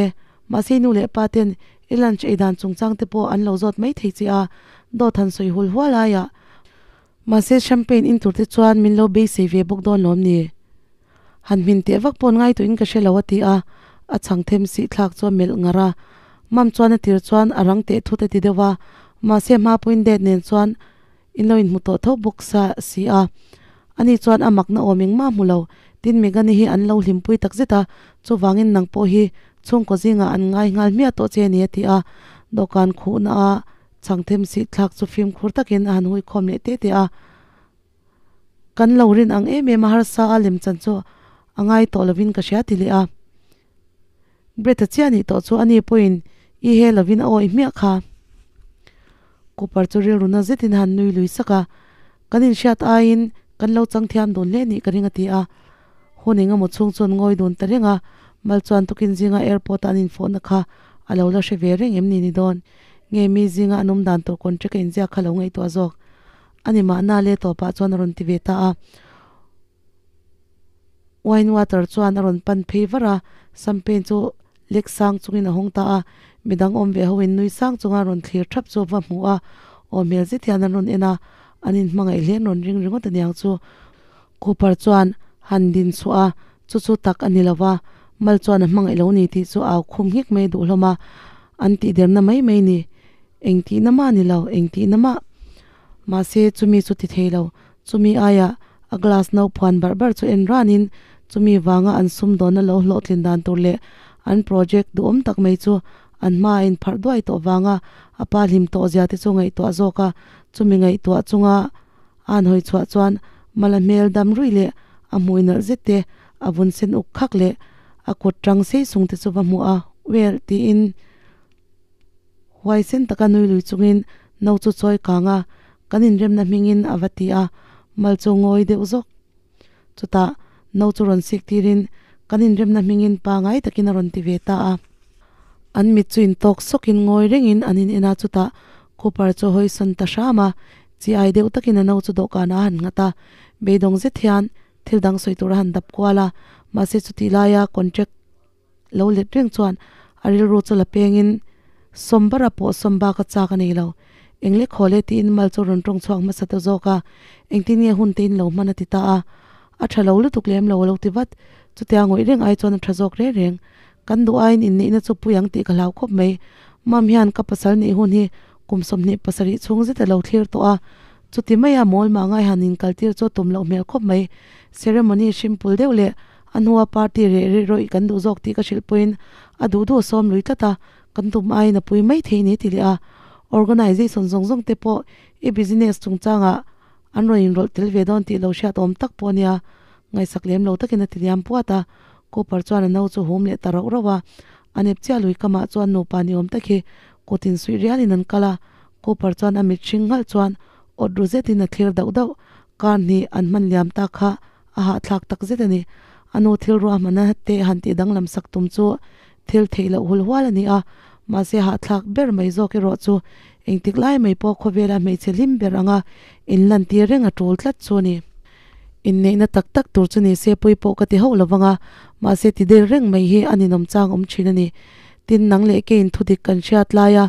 mahse i nu leh pa ten i lunch ei dan chungchang te pawh an lo zawt mai thei che a, dawt han sawi hul hual aiah. Mahse champagne in tur te chuan min lo beisei ve bawk dawn lawm ni? Han hmin teh vak pawh ngai tuin ka hre lo a ti a, a chhang them sih thlak chu a melh ngar a. Mam chuan a tir chuan a rang teh thut a ti deuh a, mahse hma pawhin dad nen chuan in lo inhmu tawh tho bawk sa si a. Ani chuan a makna awm engmah hmu lo, tin Megani hi an lo hlimpui takzet a, chuvangin nang pawh hi chhungkaw zingah an ngai nghal hmiah tawh che a ni a ti a, dawhkan khuhna a chhang them sih thlak chu fimkhur takin a han hui khawm leh teh teh a. Kan lo rin ang em em a harsa a lem chan chu a ngai tawh lovin ka hria ti leh a. Brett-a chiah nih tawh chu ani pawhin i he lovin a awih hmiah kha. Cooper chu rilru na zetin a han nui lui sak a, Kan inhriat aiin kan lo chang thiam dun hle nih ka ring a ti a. Hun engemaw chhung chuan ngawi dun ta reng a, mal chuan tukin zinga airport-a an infawhna kha a lo la hre ve reng em ni ni dawn? Nge mi zinga an awm dan tur contract a inziak kha lo ngaihtuah zawk? A ni mahna le tawpah chuan a rawn ti ve ta a. Wine water chuan a rawn pan phei var a, champagne chu lek sang chungin a hawng ta a. Midang awm ve hoin nui sang chunga rawn thlir thap chu va hmu a, aw hmel zet hian an rawn en a, an inhmangaih hle an rawn ring ringawt aniang chu. Cooper chuan han din chhuah a, chu chu tak a ni lo va, mal chuan a hmangaih lo ni tih chu au khum nghek mai duh hlawm a, an tihderna mai mai ni. Engtihna mah a ni lo, engtihna mah. Mahse, chumi chu ti thei lo. Chumi aiah a glass no phuan barh barh chu en ranin chumi vanga an sumdawnna lo hlawhtlin dan tur leh an project duhawm tak mai chu an hma a inpharh duai tawh vanga a pa hlim tawh zia te chu ngaihtuah zawk a. Chumi ngaihtuah chunga a han hawi chhuah chuan mala hmel dam ruih leh a hmui nalh zet te, a vun sen uk khak leh a kut tang sei sung te chu va hmuh a, Well, tiin. Huaisen taka nui lui chungin no chu chawi kang a, kan inremna hmingin a va ti a, mal chu ngawi deuh zawk. Chutah no chu rawn sik tirin kan inremna hmingin pangai takin a rawn ti ve ta a. An mit chu intawk sawkin ngawi rengin an in en a, chutah Cooper chu hawi sawn ta hram a, chi ai deuh takin a no chu dawhkanah a han nghat a, beidawng zet hian thil dang sawi tur a han dap kual a, mahse chutih laia contract Lo let reng chuan a rilru chu la pengin Sawmbara pawh sawm bak a chak a nei lo. Eng le khaw le tiin mal chu rawn tawng chhuak hmasa ta zawk a, engtin nge hun tein lo hman a ti ta a. A tha lo lutuk lem lo a lo ti vat. Chutia ngawih reng ai chuan a tha zawk reng reng. Kan duh aiin inneihna chu pui ang tih ka hlau khawp mai. Mam hian ka pasal nih hun hi kum 27 chhung zet a lo thlir tawh a. Chuti maia mawl mah ngai han inkaltir chu a tum loh hmel khawp mai. Ceremony hrimpul deuh leh A hnua party reh rih rawih kan duh zawk tih ka hrilh pawhin a duh duh a sawm lui tlat a, kan tum aiin a pui mai thei ni ti leh a. Organisation zawng zawng te pawh i business chungchangah an rawn inrawlh tel ve dawn tih lo hriat awm tak pawh a nia, ngaihsak lem lo takin a ti liam puat a. Cooper chuan a no chu hum leh ta rauh rauh a, a nep chiah lui kamah chuan nupa ni awm tak hi kut insuih rialin an kal a. Cooper chuan a mit hring nghalh chuan awt ru zetin a thlir dauh dauh, kar hnih an hman liam ta kha A hahthlak tak zet a ni. A nu thil ruahmana te han tih danglam sak tum chu thil theih loh hul hual a ni a, mahse hahthlak ber mai zawk erawh chu engtik lai mai pawh khawvela hmeichhe hlim ber anga inlantir reng a tul tlat chu a ni. Inneihna tak tak tur chu ni se pui pawh ka ti hauh lo vang a, mahse ti der reng mai hi a ninawm chang awm thin a ni. Tin, nang leh keiin thudik kan hriat laia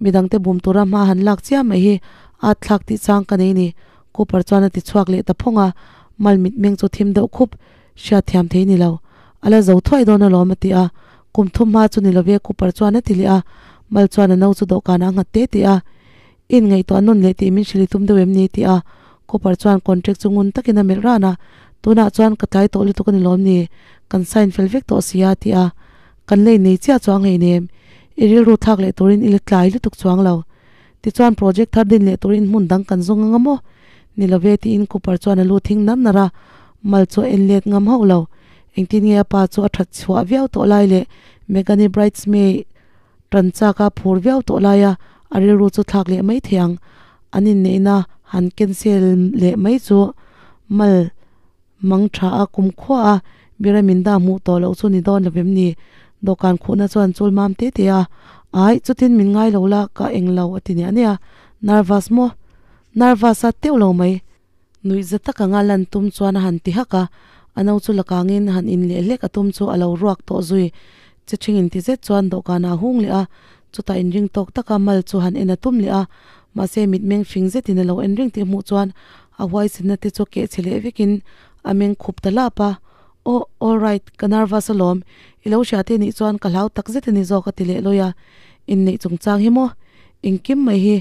midangte bum tura hma han lak chiah mai hi At thlak tih chang ka nei ni Cooper chuan a ti chhuak leh ta phawng a, mal mitmeng chu thim deuh khup hriat thiam thei ni lo. A la zo thuai dawn alawm a ti a, kum thum hma chu ni love Cooper chuan a ti leh a, mal chuan a no chu dawhkanah a nghat te te a. In ngaihtuah nawn leh tih min hrilh i tum deuh em ni? ti a, Cooper chuan contract chu ngun takin a melh ran a, tunah chuan ka tlai tawh lutuk a ni lawm ni? Kan sign fel vek tawh si a ti a, kan lei nei chiah chuang hleinem, i rilru thlak leh turin i la tlai lutuk chuang lo. Tichuan project thar din leh turin hmun dang kan zawng anga maw? Ni lo ve tiin Cooper chuan a lu thing nar nar a, mal chu a en let ngam hauh lo. Engtin nge a pa chu a that chhuah viau tawh lai leh Megani bridesmaid tan chak a phur viau tawh lai a, a rilru chu thlak leh mai thei ang. An inneihna han cancel leh mai chu mal mang tha a kum khua a, Biraminda hmuh tawh loh chu ni dawn lo vem ni? Dawhkan khuhna chuan chul mam te te a, Ai, chutin min ngai lo la, ka eng lo a ti niah niah a, Nervous maw? Nervous a teuh lo mai. Nuih za tak anga lan tum chuan a han ti hak a, a no chu la kangin han in leh hlek a tum chu a lo ruak tawh zui. Che ṭhing inti zet chuan dawhkanah a hung leh a, chutah inring tawk taka mal chu han en a tum leh a, mahse mitmeng fing zetin a lo en reng tih hmuh chuan a huaisenna te chu keh chhe leh vekin a meng khup ta lap a, Aw, all right, ka nervous alawm, i lo hria te nih chuan ka hlau tak zet a ni zawk a ti leh lawi a, inneih chungchang hi maw? Engkim mai hi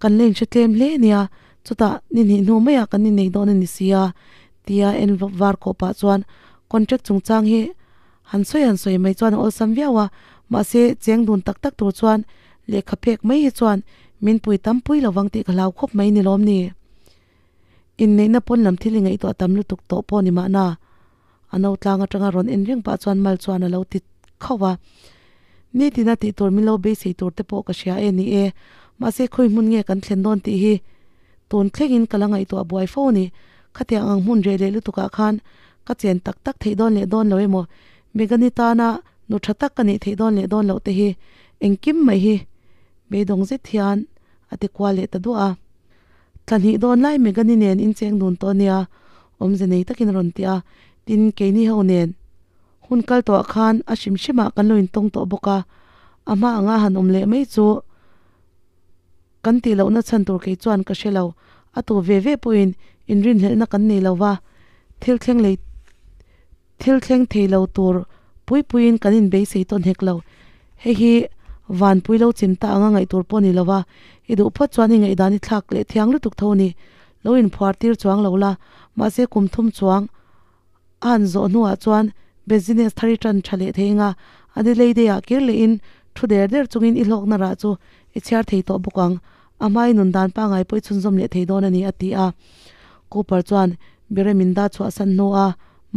kan la inhre tlem hle nia, chutah ni hnih hnu maiah kan innei dawn a ni si a, tia en var kawh pah chuan contract chungchang hi han sawi han sawi mai chuan a awlsam viau a, mahse cheng dun tak tak tur chuan lehkha pek mai hi chuan min pui tam pui lovang tih ka hlau khawp mai ni lawm ni. Inneihna pawn lam thil i ngaihtuah tam lutuk tawh pawh ni mahna a no tlang atanga rawn en reng pah chuan mal chuan a lo ti khauh a. Nitin a tih tur min lo beisei tur te pawh ka hria e ni e, mahse khawi hmun nge kan thlen dawn tih hi tun thlengin ka la ngaihtuah buai fo a ni. Khatiang ang hmun reh leh lutukah khan ka chen tak tak theih dawn leh dawn lo emaw, Megani tana nu tha tak ka nih theih dawn leh dawn loh te hi engkim mai hi beidawng zet hian a ti kual leh ta duah a. Thla hnih dawn lai Megani nen incheng dun tawh nia, awmze nei takin a rawn ti a, tin keini ho nen hun kal tawhah khan a hrim hrimah kan lo intawng tawh bawk a, a hma anga han awm leh mai chu kan tih lohna chhan tur kei chuan ka hre lo, a tu ve ve pawhin inrinhlelhna kan nei lo va, thil thleng lei thil thleng thei lo tur pui puiin kan inbeisei tawn hek lo, hei hi vanpui lo chim ta anga ngaih tur pawh ni lo va, i duh phawt chuan i ngaihdan i thlak leh thiang lutuk tho a ni, lo inphuar tir chuang lo la, mahse kum thum chuang a han zawh hnuah chuan business thar i tan tha leh thei anga Adelaide ah kir lehin thu der der chungin i hlawkna rah chu i chhiar thei tawh bawk ang, a hmai nun dan pangngai pawh i chhunzawm leh thei dawn a ni a ti a. Cooper chuan Bereminda chhuahsan hnua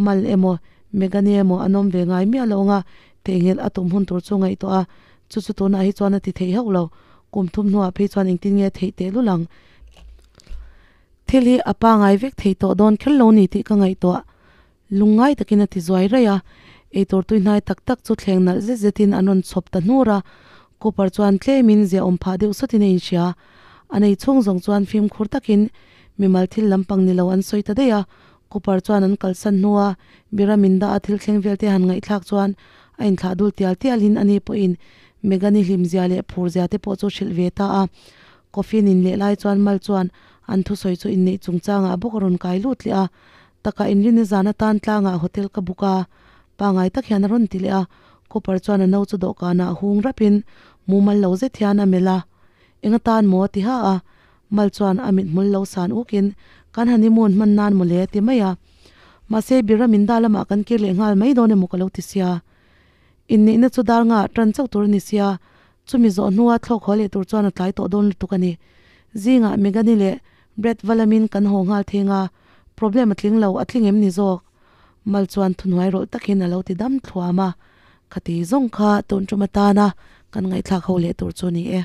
mal emaw Megani emaw an awm ve ngai miah lo anga theihnghilh a tum hun tur chu ngaihtuah a, chu chu tunah hi chuan a ti thei hauh lo. Kum thum hnuah phei chuan engtin nge theih teh lul ang? Thil hi a pangngai vek thei tawh dawn kher lo ni tih ka ngaihtuah. Lungngai takin a ti zuai raih a, eitur tui hnai tak tak chu thleng nalh zet zetin an rawn chhawp ta hnur a, Cooper chuan tlemin ziaawm phah deuh sawtin a inhria. A nei chhung zawng chuan fimkhur takin mimal thil lampang ni lo an sawi ta daih a, Cooper chuan an kalsan hnua Biraminda a thil thleng velte han ngaihthlak chuan a inthlah dul tial tialin ani pawhin Megani hlimzia leh phurzia te pawh chu hrilh ve ta a. Coffee nin leh lai chuan Mal chuan an thusawi chu inneih chungchangah bawk a rawn kai lut leh a, Takah inrinni zan atan tlangah hotel ka book a, pangai tak hian a rawn ti leh a. Cooper chuan a no chu dawhkanah hung rapin mumal lo zet hian a melh a, Eng atan maw? a ti ha a. Mal chuan a mithmul lo san ukin, Kan honeymoon hman nan maw le? a ti mai a. Mahse, Biraminda lamah kan kir leh nghal mai dawn emaw ka lo ti sia. Inneihna chu dar ngaah tan chauh tur a ni sia, chumi zawh hnua thlawk haw leh tur chuan a tlai tawh dawn lutuk a ni. Zingah Megani leh Brad va lamin kan haw nghal theng a, problem a tling lo, a tling em ni zawk? Mal chuan thuhnuai rawlh takin a lo ti dam thluam a, khati zawng kha tun tum atana kan ngaihthlak ho leh tur chu ni e.